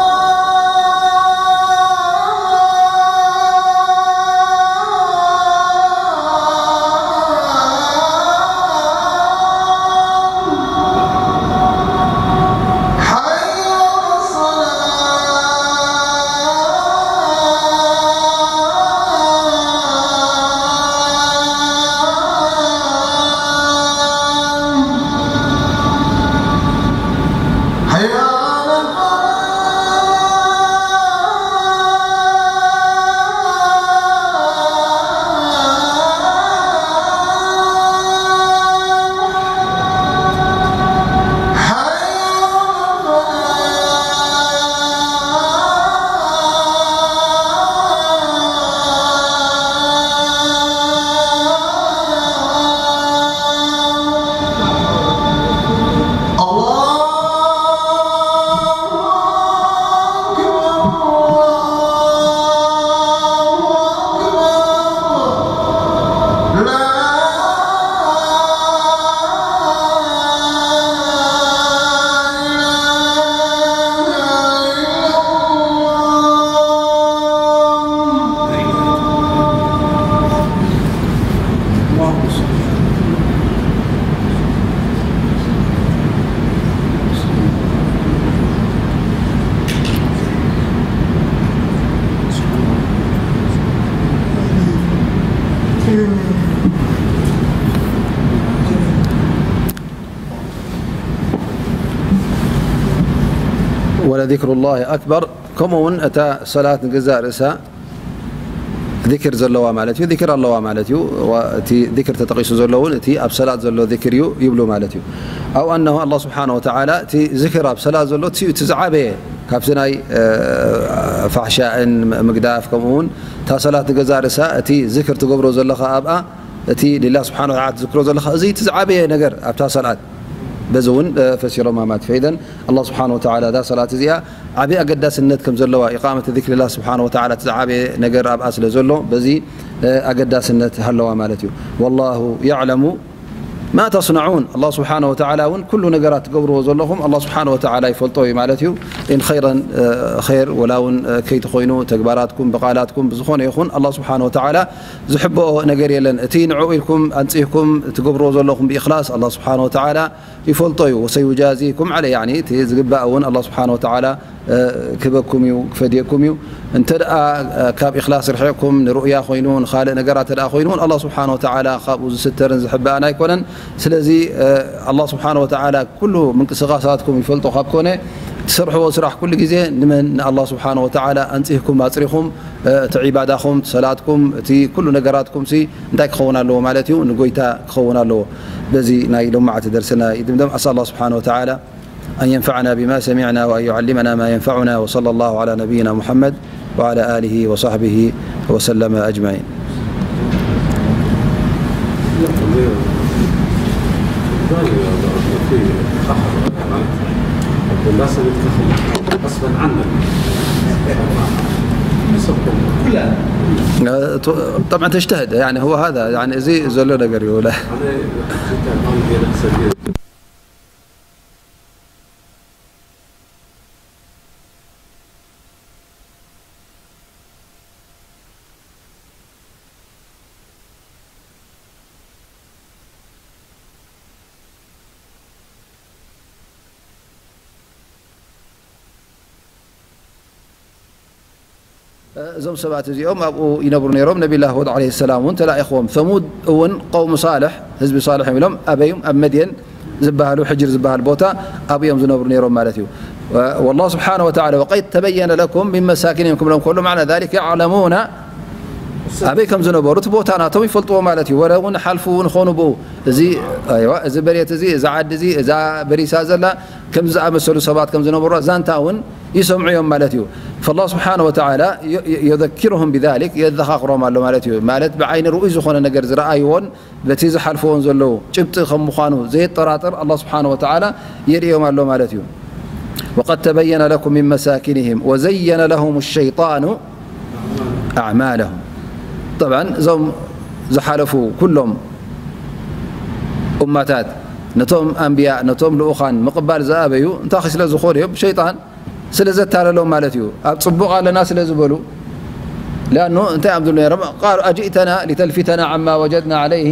ذكر الله أكبر. ከምኡ እውን እታ ሰላት ንገዛእ ርእሳ ذكر ዘለዋ ማለት እዩ፣ ذكر ኣለዋ ማለት እዩ። ዋ-፣ እቲ ذكر ተጠቒሱ ዘሎ እውን እቲ ኣብ ሰላት ዘሎ ذكر እዩ ይብሉ ማለት እዩ። أو أنه الله سبحانه وتعالى እቲ ذكر ኣብ ሰላት ዘሎ እቲ እቲ ዝዓበየ ካብቲ ናይ፣ እ፣ ፋሕሻእን ም-፣ ምግዳፍ፣ ከምኡ እውን እታ ሰላት ንገዛእ ርእሳ እቲ ذكر ትገብሮ ዘለኻ ኣብኣ እቲ لله سبحانه وتعالى ትዝክሮ ዘለኻ እዚ እቲ ዝዓበየ ነገር ኣብታ ሰላት በዚ እውን፣ እ፣ ፈሲሮማ ማለት እዩ። فإذن الله سبحانه وتعالى እዛ ሰላት እዚኣ ዓቢ ኣገዳስነት ከም ዘለዋ إقامة ذكر الله سبحانه وتعالى እቲ ዝዓበየ ነገር ኣብኣ ስለ ዘሎ በዚ፣ እ፣ ኣገዳስነት ሃለዋ ማለት እዩ። والله يعلم ما تصنعون الله سبحانه وتعالى እውን ኩሉ ነገራት ትገብርዎ ዘለኹም الله سبحانه وتعالى ይፈልጦ እዩ ማለት እዩ። إن خيرا، እ፣ خير ወላ እውን፣ እ፣ ከይቲ ኮይኑ ተግባራትኩም ብቃላትኩም ብዝኾነ ይኹን الله سبحانه وتعالى ዝሕብኦ ነገር የለን። እቲ ንዕኡ ኢልኩም ኣንጺህኩም ትገብርዎ ዘለኹም ብإخلاص الله سبحانه وتعالى ይፈልጦ እዩ። وسيجازيكم عليه يعني እቲ ዝግባእ እውን الله سبحانه وتعالى እ፣ ክበኩም እዩ፣ ክፈድየኩም እዩ። እንተ ደኣ፣ እ፣ ካብ إخلاص ርሒቕኩም ንሩእያ ኮይኑ ንኻልእ ነገራት እንተ ደኣ ኮይኑ እውን الله سبحانه وتعالى ካብኡ ዝስተርን ዝሕብኣን ኣይኮነን። ስለዚ፣ እ፣ الله سبحانه وتعالى ኩሉ ምንቅስቓሳትኩም ይፈልጦ ካብ ኮነ ትሰርሕዎ ስራሕ ኩሉ ግዜ ንመን ንالله سبحانه وتعالى ኣንጺህኩም ኣጽሪኹም እ፣ እቲ ዒባዳኹም፣ እቲ ሰላትኩም፣ እቲ ኩሉ ነገራትኩምሲ እንታይ ክኸውን ኣለዎ ማለት እዩ? ንጎይታ ክኸውን ኣለዎ። በዚ ናይ ሎማዕቲ ደርስና ይድምደም። أسأل الله سبحانه وتعالى أن ينفعنا بما سمعنا وأن يعلمنا ما ينفعنا، وصلى الله على نبينا محمد وعلى آله وصحبه وسلم أجمعين. طبعا تجتهد، يعني هو هذا، يعني زي زولو ነገር ይውላ እዞም ሰባት እዚኦም ኣብኡ ይነብሩ ነይሮም። ነቢላ ሁድ ዓለይሂ ሰላም እውን ተላኢኽዎም። ሰሙድ እውን ቀውሙ ሳልሕ፣ ህዝቢ ሳልሕ እዮም ኢሎም ኣበዮም ኣብ መድየን ዝበሃሉ ሕጅር ዝበሃል ቦታ ኣብኡ እዮም ዝነብሩ ነይሮም ማለት እዩ። والله سبحانه وتعالى وقد تبين لكم من مساكنهم ክብሎም ከሎ معنى ذلك يعلمون ኣበይ ከም ዝነበሩ እቲ ቦታ ናቶም ይፈልጥዎ ማለት እዩ። ወለ እውን ሓልፉ እውን ኾኑ ብኡ እዚ ኣይዋ፣ እዚ በሬት እዚ፣ እዚ ዓዲ እዚ፣ እዛ በሪሳ ዘላ ከምዚ ዝኣመሰሉ ሰባት ከም ዝነበሩ ዛንታ እውን ይሰምዑ እዮም ማለት እዩ። فالله سبحانه وتعالى ي-، ي-، يذكرهم بذلك የዘኻኽሮም ኣሎ ማለት እዩ። ማለት ብዓይኒ ርኡይ ዝኾነ ነገር ዝረኣይዎን በቲ ዝሓልፍዎን ዘለዉ ጭብጢ ከም ምዃኑ ዘየጠራጥር الله سبحانه وتعالى የርእዮም ኣሎ ማለት እዩ። وقد تبين لكم من مساكنهم وزين لهم الشيطان أعمالهم. طبعا እዞም ዝሓለፉ ኩሎም ኡማታት ነቶም ኣንብያ ነቶም ልኡኻን ምቕባል ዝኣበዩ እንታይ ስለ ዝኾኑ እዮም? ሸይጣን ስለ ዘታለሎም ማለት እዩ። ኣብ ጽቡቕ ኣለና ስለ ዝበሉ لأنه እንታይ እዮም ዝብሉ ነይሮም? قالوا أجئتنا لتلفتنا عما وجدنا عليه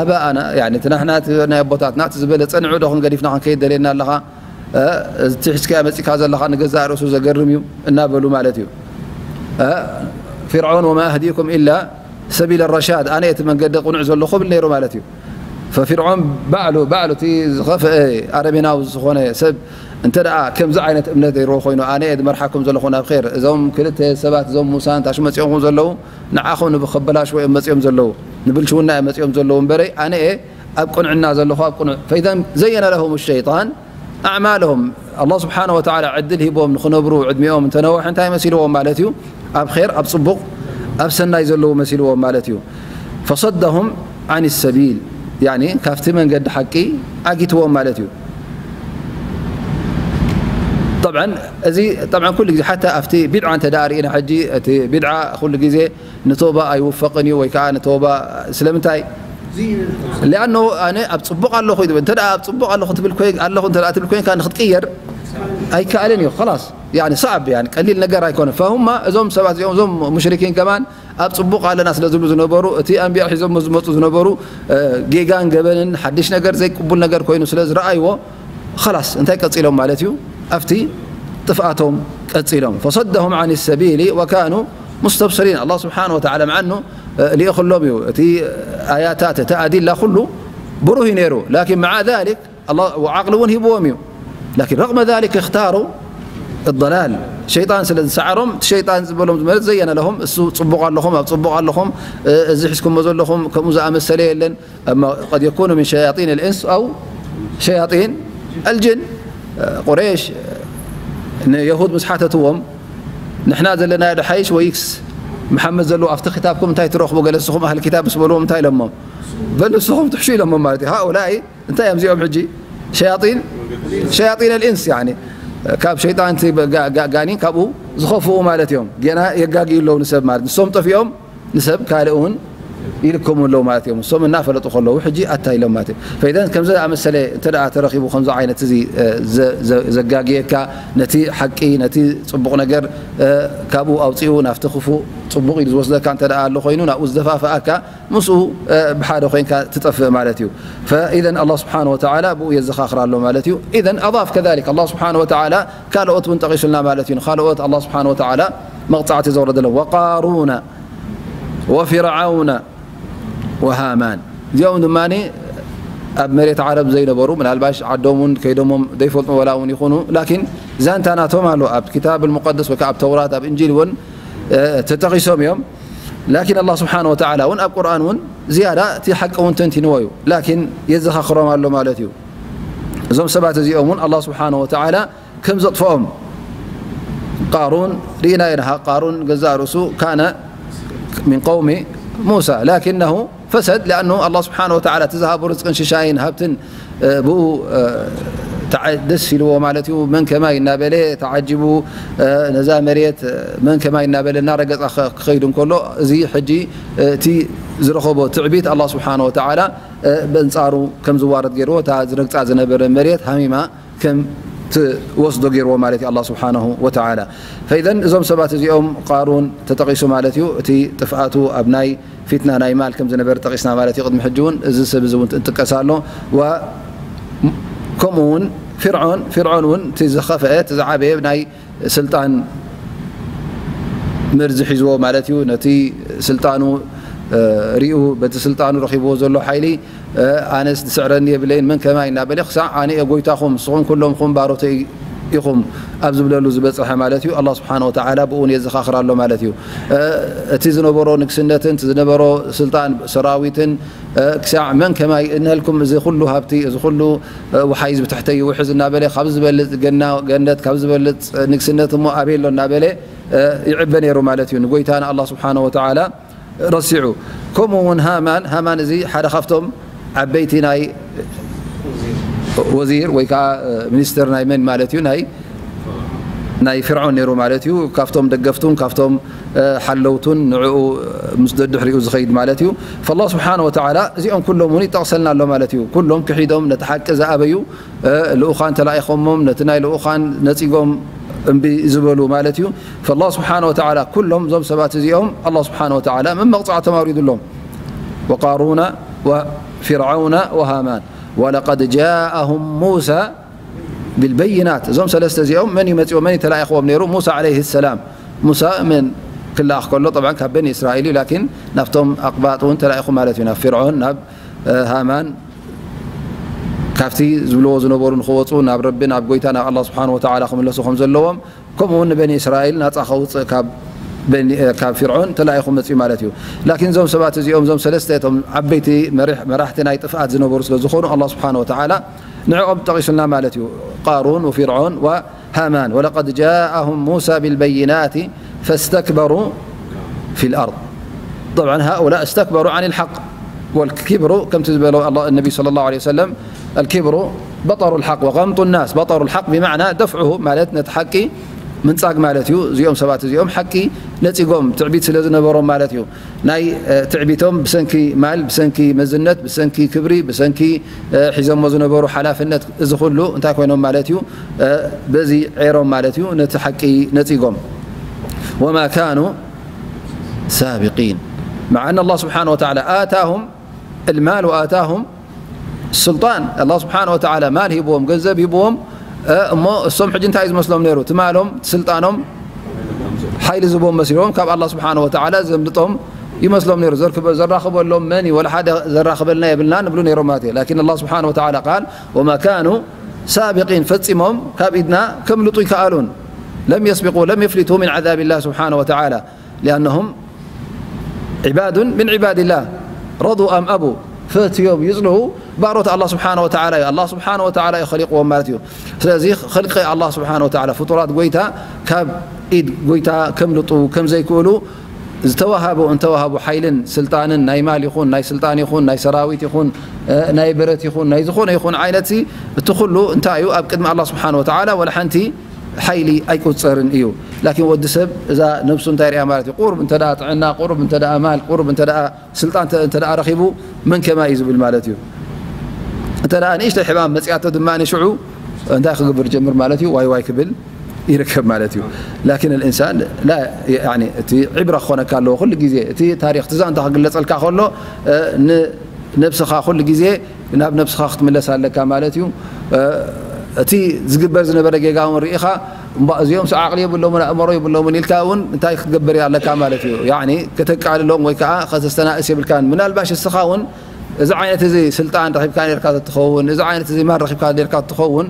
آباءنا، يعني እቲ ናሕና እቲ ናይ ኣቦታትና እቲ ዝበለጸ ንዑ ዶ ክንገዲፍና ክንከይድ ደልየና ኣለኻ? እ፣ እቲ ሒዝካዮ መጺእካ ዘለኻ ንገዛእ ርእሱ ዘገርም እዩ እናበሉ ማለት እዩ። እ፣ فرعون وما أهديكم إلا سبيل الرشاد ኣነ እቲ መንገዲ ቅኑዕ ዘሎ ክብል ነይሩ ማለት እዩ። ፈፊርዖን ባዕሉ፣ ባዕሉ እቲ ዝኸፍአ ኣረሜናዊ ዝኾነ ሰብ እንተ ደኣ ከምዚ ዓይነት እምነት ዘይርዎ ኮይኑ፣ ኣነ እየ ዝመርሓኩም ዘለኹ ናብ ኼር፣ እዞም ክልተ ሰባት እዞም ሙሳን ታሽ መጺኦም ዘለዉ ንዓኹም ንብኸበላሽዎ እዮም መጺኦም ዘለዉ፣ ንብልሽውና እዮም መጺኦም ዘለዉ እምበረይ ኣነ እየ ኣብ ቅንዕና ዘለኹ ኣብ ቅኑዕ። فإذا زين لهم الشيطان أعمالهم الله سبحانه وتعالى ዕድል ሂቦም ንኽነብሩ ዕድሚኦም እንተነውሐ እንታይ መሲልዎም ማለት እዩ? ኣብ ኼር ኣብ ጽቡቕ ኣብ ሰናይ ዘለዉ መሲልዎም ማለት እዩ። فصدهم عن السبيل يعني ካብቲ መንገዲ ሓቂ ዓጊትዎም ማለት እዩ። طبعا እዚ طبعا ኩሉ ግዜ ሓታ ኣብቲ ቢድዓ እንተ ደኣ ርኢና ሕጂ እቲ ቢድዓ ኩሉ ግዜ ንቶባ ኣይውፈቕን እዩ ወይ ከዓ ንቶባ ስለምንታይ لأنه ኣነ ኣብ ጽቡቕ ኣለኹ ይብል እንተ ደኣ ኣብ ጽቡቕ ኣለኹ ትብል ኮይን ኣለኹ እንተ ደኣ ትብል ኮይንካ ንኽትቅየር ኣይከኣልን እዩ خلاص يعني صعب يعني ቀሊል ነገር ኣይኮነ فهم እዞም ሰባት እዚኦም እዞም ሙሽሪኪን ከማን ኣብ ጽቡቕ ኣለና ስለ ዝብሉ ዝነበሩ እቲ ኣንብያ ሒዞም ዝመጹ ዝነበሩ እ፣ ጌጋን ገበንን ሓድሽ ነገር ዘይቅቡል ነገር ኮይኑ ስለ ዝረኣይዎ خلاص እንታይ ቀጺሎም ማለት እዩ ኣብቲ ጥፍኣቶም ቀጺሎም فصدهم عن السبيل وكانوا مستبصرين الله سبحانه وتعالى مع أنه እ፣ ልኢኽሎም እዩ እቲ ኣያታት እቲ ኣዲላ ኩሉ ብሩህ እዩ ነይሩ لكن مع ذلك الله ዓቕሊ እውን ሂብዎም እዩ لكن رغم ذلك اختاروا ضلال ሸይጣን ስለ ዝሰዓሮም፣ እቲ ሸይጣን ዝበሎም ዝመለት ዘየነ ለኹም፣ እሱ ጽቡቕ ኣለኹም፣ ኣብ ጽቡቕ ኣለኹም፣ እ፣ እዚ ሒዝኩሞ ዘለኹም ከምኡ ዝኣመሰለ የለን። أما قد يكون من شياطين الإنس أو شياطين الجن. እ፣ ቁረይሽ፣ እ፣ ንየሁድ ምስ ሓተትዎም፣ "ንሕና ዘለና ድሓይሽ ወይስ መሓመድ ዘለዎ ኣብቲ ክታብኩም እንታይ ትረኽቡ? ገለ ንስኹም ኣህል ክታብ" ምስ በልዎም እንታይ ኢሎሞም? "በል ንስኹም ትሕሹ" ኢሎሞም ማለት እዩ። ሃኡላኢ እንታይ እዮም እዚኦም ሕጂ? ሸያጢን፣ ሸያጢን ኣልኢንስ፣ ያኒ፣ ካብ ሸይጣን እቲ ጋ-፣ ጋ-፣ ጋኒን ካብኡ ዝኸፍኡ ማለት እዮም። ገና የጋግዩ ኣለዉ ንሰብ ማለት። ንሶም ጠፊኦም፣ ንሰብ ካልእ እውን ይልከሙ ኣለዉ ማለት እዮም። ንሶም እናፈለጡ ከለዉ ሕጂ ኣታ ኢሎም ማለት እዮም። ፈኢዘን ከምዚ ዝኣመሰለ እንተ ደኣ ተረኺቡ፣ ከምዚ ዓይነት እዚ፣ እ፣ ዘ-፣ ዘ-፣ ዘጋግየካ፣ ነቲ ሓቂ፣ ነቲ ጽቡቕ ነገር፣ እ፣ ካብኡ ኣውጺኡ ናብቲ ክፉእ ጽቡቕ ኢሉ ዝወስደካ እንተ ደኣ ኣሎ ኮይኑ፣ ናብኡ ዝደፋፍኣካ፣ ምስኡ፣ እ፣ ብሓደ ኮይንካ ትጠፍእ ማለት እዩ። ፈኢዘን ኣላህ ስብሓነ ወተዓላ ብኡ የዘኻኽር ኣሎ ማለት እዩ። ኢዘን ኣضاف كذلك ኣላህ ስብሓነ ወተዓላ ካልኦት እውን ጠቒሱልና ማለት እዩ። ንኻልኦት ኣላህ ስብሓነ ወተዓላ መቕጻዕቲ ዘውረደሎም፣ ወቃሩነ ወፊርዓውነ ወሃማን። እዚኦም ድማ ኣብ መሬት ዓረብ ዘይነበሩ፣ ምናልባሽ ዓዶም እውን ከይዶሞም ዘይፈልጡ ወላ እውን ይኹኑ፣ ላኪን ዛንታ ናቶም ኣሎ። ኣብ ክታብ ሙቀደስ ወይ ከዓ ኣብ ተውራት፣ ኣብ እንጂል እውን፣ እ፣ ተጠቒሶም እዮም። ላኪን ኣላህ ስብሓነ ወተዓላ እውን ኣብ ቁርኣን እውን ዝያዳ እቲ ሓቂ እውን ተንቲንዎ እዩ። ላኪን የዘኻኽሮም ኣሎ ማለት እዩ። እዞም ሰባት እዚኦም እውን ኣላህ ስብሓነ ወተዓላ ከም ዘጥፍኦም፣ ቃሩን ርኢና ኢና። ቃሩን ገዛእ ርእሱ ካነ ሚን ቀውሚ ሙሳ ላኪነሁ ፈሰድ፣ ሊኣኑ ኣላህ ስብሓነ ወተዓላ እቲ ዝሃቦ ርዝቅን ሽሻይን ሃብትን፣ እ፣ ብኡ፣ እ፣ ተዓ-፣ ደስ ኢልዎ ማለት እዩ። መን ከማይ እናበለ ተዓጂቡ፣ እ፣ ነዛ መሬት፣ እ፣ መን ከማይ እናበለ እናረገጻ ኸ-፣ ክኸይድ እንከሎ፣ እዚ ሕጂ፣ እ፣ እቲ ዝረኸቦ ትዕቢት ኣላህ ስብሓነ ወተዓላ፣ እ፣ በንጻሩ ከም ዝዋረድ ገይርዎ፣ እታ ዝረግጻ ዝነበረ መሬት ሃሚማ ከም ትወስዶ ገይርዎ ማለት እዩ ኣላህ ስብሓነሁ ወተዓላ። ፈኢዘን እዞም ሰባት እዚኦም ቃሩን ተጠቒሱ ማለት እዩ። እቲ ጥፍኣቱ ኣብ ናይ ፊትና ናይ ማል ከም ዝነበረ ጠቒስና ማለት እዩ ቅድሚ ሕጂ እውን። እዚ ሰብ እዚ እውን ይጥቀስ ኣሎ። ወ-፣ ከምኡ እውን ፊርዖን፣ ፊርዖን እውን እቲ ዝኸፍአ፣ እቲ ዝዓበየ ናይ ስልጣን መርዚ ሒዝዎ ማለት እዩ። ነቲ ስልጣኑ፣ እ፣ ሪኡ፣ በቲ ስልጣኑ ረኺብዎ ዘሎ ሓይሊ፣ እ፣ ኣነስ ዝስዕረኒ የብለይን፣ መን ከማይ እናበለ፣ ክሳዕ ኣነ እየ ጎይታኹም፣ ንስኹም ኩሎምኹም ባሮተይ ኢኹም ኣብ ዝብለሉ ዝበጽሐ ማለት እዩ። ኣላህ ስብሓነ ወተዓላ ብኡ የዘኻኽር ኣሎ ማለት እዩ። እ፣ እቲ ዝነበሮ ንግስነትን፣ እቲ ዝነበሮ ስልጣን ሰራዊትን፣ እ፣ ክሳዕ መን ከማይ እንሀልኩም፣ እዚ ኩሉ ሃብቲ፣ እዚ ኩሉ፣ እ፣ ወሓይዝ ብትሕተይ ይውሕዝ እናበለ፣ ካብ ዝበልጽ ገና-፣ ገነት፣ ካብ ዝበልጽ ንግስነት እሞ ኣበይ ኣሎ እናበለ፣ እ፣ ይዕበ ነይሩ ማለት እዩ። ንጎይታና ኣላህ ስብሓነ ወተዓላ ረሲዑ። ከምኡ እውን ሃማን፣ ሃማን እዚ ሓደ ካብቶም ዓበይቲ ናይ ወዚር ወይ ከዓ፣ እ፣ ሚኒስትር ናይ መን ማለት እዩ? ናይ፣ ናይ ፍርዖን ነይሩ ማለት እዩ። ካብቶም ደገፍቱን ካብቶም፣ እ፣ ሓለውቱን ንዕኡ ምስ ደድሕሪኡ ዝኸይድ ማለት እዩ። ፈላህ ስብሓነ ወተዓላ እዚኦም ኩሎም እውን ይጠቕሰልና ኣሎ ማለት እዩ። ኩሎም ክሒዶም ነቲ ሓቂ ዝኣበዩ፣ እ፣ ልኡኻን ተላኢኾሞም ነቲ ናይ ልኡኻን ነጺጎም እምቢ ዝበሉ ማለት እዩ። ፈላህ ስብሓነ ወተዓላ ኩሎም እዞም ሰባት እዚኦም ኣላህ ስብሓነ ወተዓላ መመቕጻዕቶም ኣውሪዱሎም። ወቃሩነ ወፊርዓውነ ወሃማን ወለቀድ ጃአሁም ሙሳ ቢልበይናት። እዞም ሰለስተ እዚኦም መን እዩ መጺኦም? መን እዩ ተላኢኽዎም ነይሩ? ሙሳ ዓለይሂ ሰላም። ሙሳ መን ክለኣኽ ከሎ፣ ጠብዓን ካብ በኒ እስራኤል እዩ፣ ላኪን ናብቶም ኣቕባጥ እውን ተላኢኹ ማለት እዩ። ናብ ፊርዖን፣ ናብ፣ እ፣ ሃማን፣ ካብቲ ዝብልዎ ዝነበሩ ንኽወፁ ናብ ረቢ፣ ናብ ጎይታ፣ ናብ ኣላህ ስብሓን ወተዓላ ክምለሱ ከም ዘለዎም፣ ከምኡ እውን ንበኒ እስራኤል ናፃ ከውፅእ ካብ በኒ-፣ እ፣ ካብ ፊርዖን ተላኢኹ መፅዩ ማለት እዩ። ላኪን እዞም ሰባት እዚኦም፣ እዞም ሰለስተ እቶም ዓበይቲ መሪሕ-፣ መራሕቲ ናይ ጥፍኣት ዝነበሩ ስለ ዝኾኑ፣ ኣላህ ስብሓን ወተዓላ ንዕኦም ጠቒሱልና ማለት እዩ። ቃሩን ወፊርዖን ወሃማን። ወለቀድ ጃአሁም ሙሳ ቢልበይናት ፈስተክበሩ ፊል ኣርድ። ጠብዓን ሃኡላእ እስተክበሩ ዓኒል ሓቅ ወልኪብሩ፣ ከምቲ ዝበሎ ኣላ-፣ ነቢ ሰለላሁ ዐለይሂ ወሰለም፣ ኣልኪብሩ በጠሩ ልሓቅ ወቀምጡ ናስ። በጠሩ ልሓቅ ብማዕና ደፍዑሁ ማለት ነቲ ሓቂ ምንጻግ ማለት እዩ። እዚኦም ሰባት እዚኦም ሓቂ ነጺጎም ትዕቢት ስለ ዝነበሮም ማለት እዩ። ናይ፣ እ፣ ትዕቢቶም ብሰንኪ ማል፣ ብሰንኪ መዝነት፣ ብሰንኪ ክብሪ፣ ብሰንኪ፣ እ፣ ሒዞሞ ዝነበሩ ሓላፍነት፣ እዚ ኩሉ እንታይ ኮይኖም ማለት እዩ? እ፣ በዚ ዔሮም ማለት እዩ፣ ነቲ ሓቂ ነጺጎም። ወማ ካኑ ሳቢቂን። መዓ ኣን ኣላህ ስብሓነ ወተዓላ ኣታሁም ልማል ወኣታሁም ስልጣን፣ ኣላህ ስብሓነ ወተዓላ ማል ሂብዎም፣ ገንዘብ ሂብዎም፣ እ፣ እሞ እሶም ሕጂ እንታይ እዩ ዝመስሎም ነይሩ? እቲ ማሎም፣ እቲ ስልጣኖም ሓይሊ ዝህቦም መሲልዎም፣ ካብ ኣላህ ስብሓነ ወተዓላ ዘምልጦም ይመስሎም ነይሩ። ዘርክበ-፣ ዘራኽበሎም መን እዩ? ወላ ሓደ ዘራኽበልና የብልና ንብሉ ነይሮም ማለት እዩ። ላኪን ኣላህ ስብሓነ ወተዓላ ቃል፣ "ወማ ካኑ ሳቢቂን"፣ ፈጺሞም ካብ ኢድና ከምልጡ ይከኣሉን። لم يسبقوا، لم يفلتوا من عذاب الله سبحانه وتعالى، لأنهم عباد من عباد الله، رضوا أم أبوا، ፈትዮም ይጽልኡ፣ ባሮት ኣላህ ስብሓነ ወተዓላ እዩ። ኣላህ ስብሓነ ወተዓላ እዩ ኸሊቕዎም ማለት እዩ። ስለዚ ኸልቂ ኣላህ ስብሓነ ወተዓላ፣ ፍጡራት ጎይታ፣ ካብ ኢድ ጎይታ ከምልጡ ከም ዘይክእሉ፣ ዝተዋሃቡ፣ እንተዋሃቡ ሓይልን ስልጣንን፣ ናይ ማል ይኹን፣ ናይ ስልጣን ይኹን፣ ናይ ሰራዊት ይኹን፣ እ፣ ናይ ብረት ይኹን፣ ናይ ዝኾነ ይኹን ዓይነት ሲ፣ እቲ ኩሉ እንታይ እዩ? ኣብ ቅድሚ ኣላህ ስብሓነ ወተዓላ ወላ ሓንቲ ሓይሊ ኣይቁጸርን እዩ። ላኪን ወዲ ሰብ እዛ ነብሱ እንታይ ሪኣ ማለት እዩ? ቁሩብ እንተ ደኣ ጥዕና፣ ቁሩብ እንተ ደኣ ማል፣ ቁሩብ እንተ ደኣ ስልጣን እንተ፣ እንተ ደኣ ረኺቡ፣ መን ከማይ እዩ ዝብል ማለት እዩ። እንተ ደኣ ንእሽተይ ሕማም መጺኣቶ ድማ ንሽዑ እንታይ ክገብር ጀምር ማለት እዩ? ዋይ ዋይ ክብል ይርከብ ማለት እዩ። ላኪን الإنسان لا، يعني፣ እቲ ዕብራ ክኾነካ ኣለዎ ኩሉ ግዜ። እቲ ታሪኽ፣ እቲ ዛንታ ክግለጸልካ ከሎ፣ እ፣ ንነብስኻ ኩሉ ግዜ ናብ ነብስኻ ክትምለስ ኣለካ ማለት እዩ። እ፣ እቲ ዝግበር ዝነበረ ጌጋ እውን ርኢኻ፣ እምባ እዚኦም ዓቕሊ የብሎምን፣ ኣእምሮ የብሎምን ኢልካ እውን እንታይ ክትገብር ኣለካ ማለት እዩ? ያኒ ከተቃልሎም ወይ ከዓ ከተስተናእስ የብልካን። ምናልባሽ እስኻ እውን እዚ ዓይነት እዚ ስልጣን ረኺብካ ኔርካ ተትኸውን፣ እዚ ዓይነት እዚ ማል ረኺብካ ኔርካ ተትኸውን፣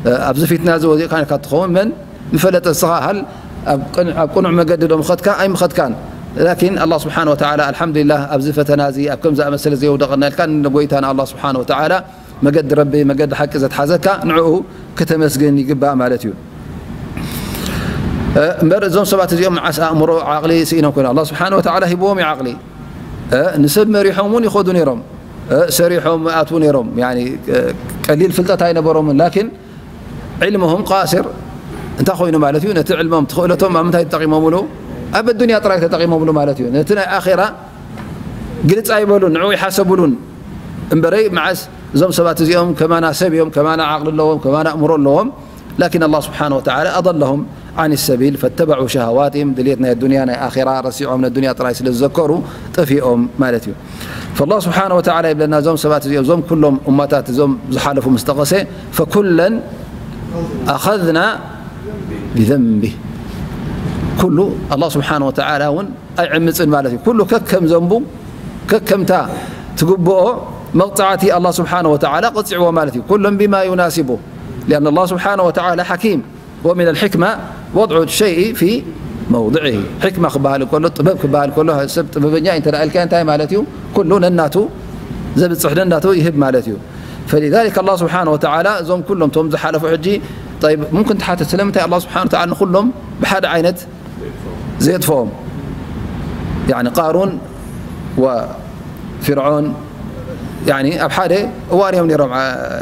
እ፣ ኣብዚ ፊትና እዚ ወዚእካ ኔርካ ተትኸውን፣ መን ምፈለጠ? እስኻ ሃል ኣብ ቅን-፣ ኣብ ቅኑዕ መገዲ ዶ ምኸድካ ኣይምኸድካን? ላኪን ኣላህ ስብሓነ ወተዓላ፣ ኣልሓምዱሊላህ፣ ኣብዚ ፈተና እዚ፣ ኣብ ከም ዝኣመሰለ ዘየውደቐና ኢልካ ንጎይታና ኣላህ ስብሓነ ወተዓላ፣ መገዲ ረቢ፣ መገዲ ሓቂ ዘትሓዘካ፣ ንዕኡ ከተመስግን ይግባእ ማለት እዩ። እ፣ እምበር እዞም ሰባት እዚኦም መዓስ ኣእምሮ፣ ዓቕሊ ስኢኖም ኮይኖም? ኣላህ ስብሓነ ወተዓላ ሂብዎም እዩ ዓቕሊ። እ፣ ንሰብ መሪሖም እውን ይኸዱ ነይሮም። እ፣ ሰሪሖም ይኣትዉ ነይሮም። ያኒ፣ እ፣ ቀሊል ፍልጠት ኣይነበሮምን። ላኪን ዕልምሁም ቃስር እንታይ ኮይኑ ማለት እዩ? ነቲ ዕልሞም፣ ትኽእለቶም ኣብ ምንታይ ተጠቂሞምሉ? ኣብ ኣዱንያ ጥራይ ተጠቂሞምሉ ማለት እዩ። ነቲ ናይ ኣኼራ ግልጽ ኣይበሉን፣ ንዕኡ ይሓሰብሉን። እምበረይ መዓስ እዞም ሰባት እዚኦም ከማና ሰብ እዮም፣ ከማና ዓቕሊ ኣለዎም፣ ከማና ኣእምሮ ኣለዎም። ላኪን ኣላህ ስብሓነ ወተዓላ ኣضلهم عن السبيل فاتبعوا شهواتهم፣ ድልየት ናይ ኣዱንያ ናይ ኣኼራ ረሲዖም ነዱንያ ጥራይ ስለ ዝዘከሩ ጠፊኦም ማለት እዩ። ፈላህ ስብሓነ ወተዓላ ይብለና፣ እዞም ሰባት እዚኦም፣ እዞም ኩሎም እማታት እዞም ዝሓለፉ ምስ ጠቐሰ፣ ፈኩለን ኣኸዝና ብዘንቢ፣ ኩሉ ኣላህ ስብሓነ ወተዓላ እውን ኣይዕምፅን ማለት እዩ። ኩሉ ከከም ዘንቡ፣ ከከምታ ትግብኦ መቕፃዕቲ ኣላህ ስብሓነ ወተዓላ ቀፂዕዎ ማለት እዩ። ኩለን ቢማ ዩናሲቡ፣ ሊኣን ኣላህ ስብሓነ ወተዓላ ሓኪም። ومن الحكمة وضع الشيء في موضعه። ሕክማ ክበሃል እንከሎ፣ ጥበብ ክበሃል እንከሎ፣ ሰብ ጥበበኛ እዩ እንተ ደኣ ኢልካ እንታይ ማለት እዩ? ኩሉ ነናቱ ዘብጽሕ ነናቱ ይህብ ማለት እዩ። فلذلك ኣላህ ስብሓነ ወተዓላ እዞም ኩሎም ቶም ዝሓለፉ ሕጂ፣ ጠይብ፣ ሙምክን ትሓትት ስለምንታይ ኣላህ ስብሓነ ወተዓላ ንኹሎም ብሓደ ዓይነት ዘየጥፍኦም? ያኒ ቃሩን ወ ፊርዖን፣ ያኒ ኣብ ሓደ እዋን እዮም ነይሮም።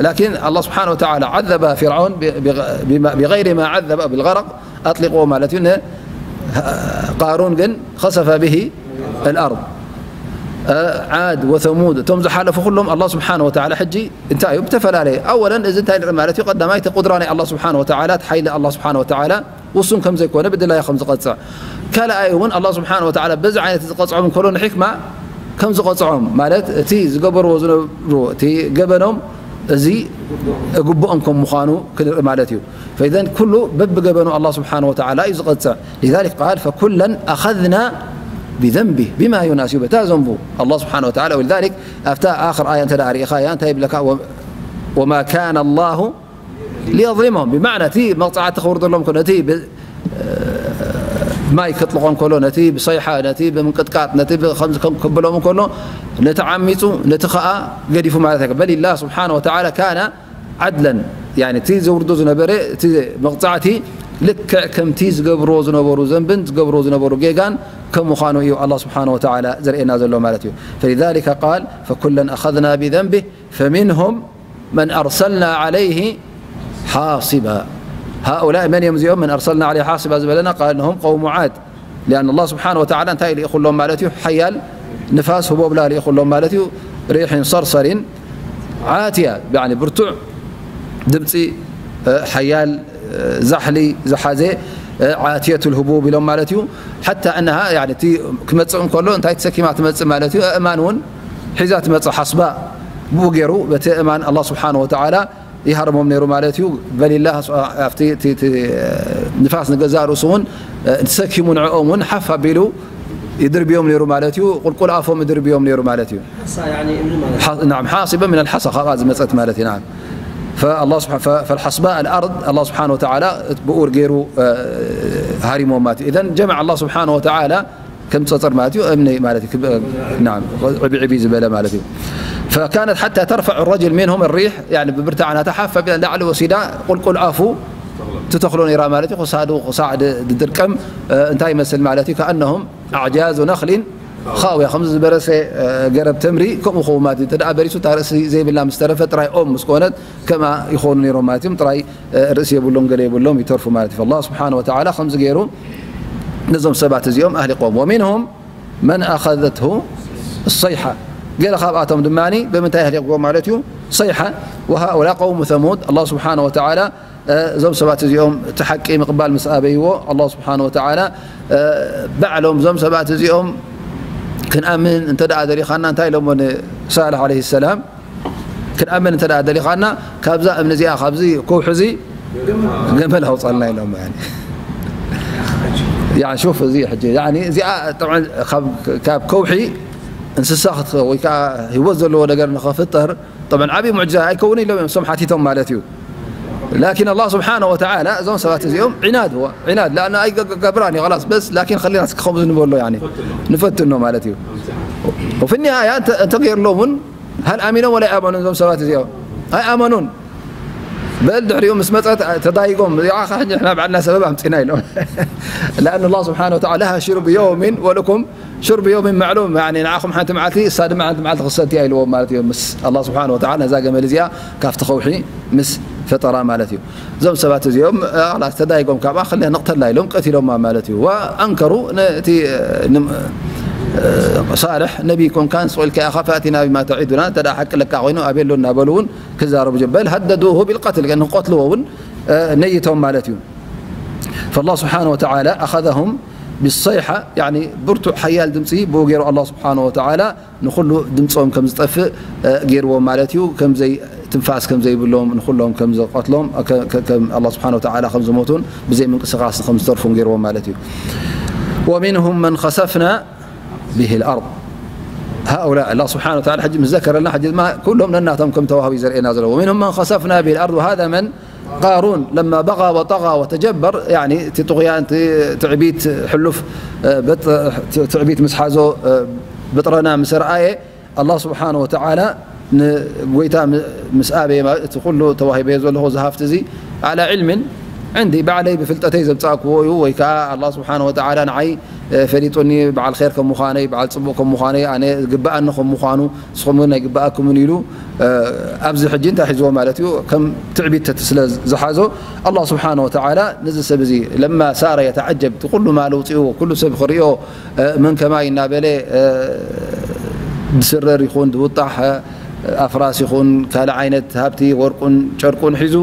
ላኪን ኣላህ ስብሓነ ወተዓላ ዓዘበ ፊርዖን ብ-፣ ብ-፣ ብማ-፣ ብገይሪ ማ ዓዘበ፣ ብልገረቅ ኣጥሊቕዎ ማለት እዩ። ን-፣ ቃሩን ግን ኸሰፈ ብሂ ኣልኣርድ። ዓድ ወተሙድ፣ እቶም ዝሓለፉ ኩሎም ኣላህ ስብሓነ ወተዓላ ሕጂ እንታይ እዩ? ብተፈላለየ፣ ኣወለን እዚ እንታይ ንርኢ ማለት እዩ? ቀዳማይ እቲ ቁድራ ናይ ኣላህ ስብሓነ ወተዓላ፣ እቲ ሓይሊ ኣላህ ስብሓነ ወተዓላ ውሱን ከም ዘይኮነ ብድላዩ ከም ዝቐጽዕ፣ ካልኣይ እውን ኣላህ ስብሓነ ወተዓላ በዚ ዓይነት ዝቐጽዖም እንከሎ ንሕክማ ከም ዝቐጽዖም፣ ማለት እቲ ዝገበርዎ ዝነብሩ እቲ ገበኖም እዚ ግቡኦም ከም ምዃኑ ክንርኢ ማለት እዩ። ፈኢዘን ኩሉ በብገበኑ ኣላህ ስብሓነ ወተዓላ እዩ ዝቐጽዕ። لذلك قال فكلا أخذنا بذنبه، بما يناسب እታ ዘንቡ ኣላህ ስብሓነ ወተዓላ። ولذلك ኣብታ ኣኽር ኣያ እንተ ደኣ ርኢኻያ እንታይ ይብለካ? ወ-፣ وما كان الله ليظلمهم، ብማዕና እቲ መቕጻዕቲ ከውርደሎም ከሎ፣ ነቲ ብ-፣ ማይ ከጥልቖም ከሎ፣ ነቲ ብሰይሓ፣ ነቲ ብምንቅጥቃጥ፣ ነቲ ብ-፣ ከምዚ ከም-፣ ከብሎም ከሎ፣ ነቲ ዓሚጹ፣ ነቲ ኸኣ ገዲፉ ማለት ኣይኮነን። በል ኢላ ስብሓነ ወተዓላ ካነ ዓድለን፣ ያኒ እቲ ዘውርዶ ዝነበረ እቲ መቕጻዕቲ ልክዕ ከምቲ ዝገብርዎ ዝነበሩ ዘንብን ዝገብርዎ ዝነበሩ ጌጋን ከም ምዃኑ እዩ ኣላህ ስብሓነ ወተዓላ ዘርእየና ዘሎ ማለት እዩ። فلذلك قال فكلا أخذنا بذنبه فمنهم من أرسلنا عليه حاصبا. هؤلاء መን እዮም እዚኦም? من أرسلنا عليه حاصبا ዝበለና قال هم قوم عاد. لأن الله سبحانه وتعالى እንታይ ልኢኹሎም ማለት እዩ? ሓያል ንፋስ ህቦብላ ልኢኹሎም ማለት እዩ። ريح صرصر عاتية، ያኒ ብርቱዕ ድምፂ፣ እ፣ ሓያል፣ እ፣ ዛሕሊ ዝሓዘ፣ እ፣ ዓትየቱል ህቡብ ኢሎም ማለት እዩ። ሓታ እነሃ፣ ያኒ እቲ ክመፅእ እንከሎ እንታይ ተሰኪማ ትመፅእ ማለት እዩ? ኣእማን እውን ሒዛ ትመፅእ፣ ሓስባ ብኡ ገይሩ በቲ ኣእማን ኣላህ ስብሓነ ወተዓላ ይሃርሞም ነይሩ ማለት እዩ። በሊላህ ኣብቲ፣ እቲ፣ እቲ ንፋስ ንገዛእ ርእሱ እውን፣ እ፣ ተሰኪሙ ንዕኦም እውን ሓፍ ኣቢሉ ይድርብዮም ነይሩ ማለት እዩ። ቁልቁል ኣፎም ይድርብዮም ነይሩ ማለት እዩ። ሓሳ፣ ያኒ እምኒ ማለት እዩ። ሓ-፣ ናም፣ ሓሲበ ሚነል ሓሳ፣ ካብኣ ዝመጸት ማለት እዩ። ናም። فالله سبحانه فالحصباء الأرض الله سبحانه وتعالى ብኡር ገይሩ ሃሪሞም ማለት እዩ። إذن جمع الله سبحانه وتعالى ከም ጸጸር ማለት እዩ እምኒ ማለት እዩ። نعم ዕብዕቢ ዝበለ ማለት እዩ። فكانت حتى ترفع الرجل منهم الريح يعني ብብርታዕ ናታ ሓፍ ኣቢላ ላዕሊ ወሲዳ ቁልቁል ኣፉ ትተኽሎ ነይራ ማለት እዩ። ክሳዱ ክሳዕ ድድርቀም እንታይ ይመስል ማለት እዩ። كأنهم أعجاز نخل خاوية ከምዚ ዝበረሰ ገረብ ተምሪ ከምኡ ኸውን ማለት እዩ። እንተ ደኣ በሪሱ እታ ርእሲ ዘይብላ ምስ ተረፈ ጥራይ ኦም ምስ ኮነት ከምኣ ይኾኑ ነይሮም ማለት እዮም። ጥራይ ርእሲ የብሎም ገለ የብሎም ይተርፉ ማለት እዩ። فالله سبحانه وتعالى ከምዚ ገይሩ ነዞም ሰባት እዚኦም ኣህሊቆም። ومنهم من أخذته الصيحة ገለ ካብኣቶም ድማ ብምንታይ ኣህሊቅዎም ማለት እዩ? صيحة وهؤلاء قوم ثمود الله سبحانه وتعالى እዞም ሰባት እዚኦም እቲ ሓቂ ምቕባል ምስ ኣበይዎ الله سبحانه وتعالى ባዕሎም እዞም ሰባት እዚኦም ክንኣምን እንተ ደኣ ደሊኻና እንታይ ኢሎሞ ንሳልሕ عليه السلام ክንኣምን እንተ ደኣ ደሊኻና ካብዛ እምኒ እዚኣ ካብዚ ከውሒ እዚ ገመል ኣውፀልና ኢሎም يعني شوف እዚ ሕጂ يعني እዚኣ طبعا ካብ ከውሒ እንስሳ ክትኸ ወይ ከዓ ህይወት ዘለዎ ነገር ንኸፍጠር طبعا ዓብዪ ሙዕጅዛ ኣይከውን ኢሎም እዮም እሶም ሓቲቶም ማለት እዩ። لكن الله سبحانه وتعالى እዞም ሰባት እዚኦም ዒናድ هو ዒናድ لأن ኣይገብራን እዩ خلاص بس لكن خلينا እስኪ ከምኡ ንበሎ يعني ንፈትኖ ማለት እዩ። وفي النهاية እንተ ገይርሎም እውን هل ኣሚኖም ولا ኣይኣመኑን እዞም ሰባት እዚኦም ኣይኣመኑን። በል ድሕሪኡ ምስ መፀት ተዳይጎም እዚኣ ኸ ንሕና ባዕልና ሰበብ ኣምፂና ኢሎም لأن الله سبحانه وتعالى لها شرب يوم ولكم شرب يوم معلوم يعني ንዓኹም ሓንቲ መዓልቲ እሳ ድማ ሓንቲ መዓልቲ ክሰትያ ኢልዎም ማለት እዩ። ምስ الله سبحانه وتعالى ነዛ ገመል እዚኣ ካብቲ ከውሒ ምስ ፈጠራ ማለት እዩ። እዞም ሰባት እዚኦም ላስ ተዳይጎም ካብኣ ክለ ንቕተላ ኢሎም ቀቲሎማ ማለት እዩ። وأنكروا ነቲ ሳልሕ ነቢ ኮንካን ስቕ ኢልካ ኢኻ فأتنا بما تعدنا እንተ ሓቂ ለካ ኮይኑ ኣበሎ እናበሉ እውን ክዛረቡ ጀ- بل هددوه بالقتل ንክቐትልዎ እውን ነይቶም ማለት እዩ። فالله سبحانه وتعالى أخذهم بالصيحة يعني ብርቱዕ ሓያል ድምፂ ብኡ ገይሩ الله سبحانه وتعالى ንኹሉ ድምፆም ከም ዝጠፍእ ገይርዎም ማለት እዩ። ከምዘይ ትንፋስ ከም ዘይብሎም ንኹሎም ከም ዝቐትሎም الله سبحانه وتعالى ከም ዝሞቱን ብዘይ ምንቅስቃስ ከም ዝተርፉን ገይርዎም ማለት እዩ። ومنهم من خسفنا به الأرض هؤلاء الله سبحانه وتعالى ሕጂ ምስ ዘከረልና ሕጂ ድማ ኩሎም ነናቶም ከም ተዋህቡ እዩ ዘርእየና ዘሎ ومنهم من خسفنا به الأرض وهذا من قارون لما بغى وطغى وتجبر يعني እቲ ጥغيان እቲ ትዕቢት ሕሉፍ ትዕቢት ምስ ሓዞ ብጥረና ምስ ረኣየ الله سبحانه وتعالى ንጎይታ ምስ ኣበየ ማለት እቲ ኩሉ ተዋሂበዮ ዘለኹ እዚ ሃፍቲ እዚ على علم عندي ባዕለይ ብፍልጠተይ ዘምጻእክዎ እዩ ወይ ከዓ الله سبحانه وتعالى ንዓይ ፈሊጡኒ በዓል ኸይር ከም ምዃነይ በዓል ጽቡቕ ከም ምዃነይ ኣነ ዝግብኣኒ ከም ምዃኑ ንስኹም እውን ኣይግብኣኩምን ኢሉ ኣብዚ ሕጂ እንታይ ሒዝዎ ማለት እዩ ከም ትዕቢት ስለ ዝሓዞ الله سبحانه وتعالى ነዚ ሰብ እዚ لما سار يتعجب እቲ ኩሉ ማል ውፅኡ ኩሉ ሰብ ክሪኦ መን ከማይ እናበለ ዝስረር ይኹን ዝውጣሕ ኣፍራስ ይኹን ካልእ ዓይነት ሃብቲ ወርቁን ጨርቁን ሒዙ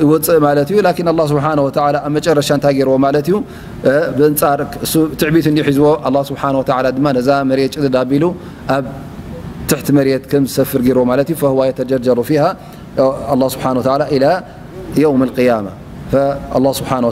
ይወፅእ ማለት እዩ። لكن الله سبحانه وتعالى ኣብ መጨረሻ እንታይ ገይርዎ ማለት እዩ? ብእንፃር እሱ ትዕቢት እንዲዩ ሒዝዎ الله سبحانه وتعالى ድማ ነዛ መሬት ጭድድ ኣቢሉ ኣብ ትሕቲ መሬት ከም ዝሰፍር ገይርዎ ማለት እዩ። فهو يتجرجر فيها الله سبحانه وتعالى إلى يوم القيامة فالله سبحانه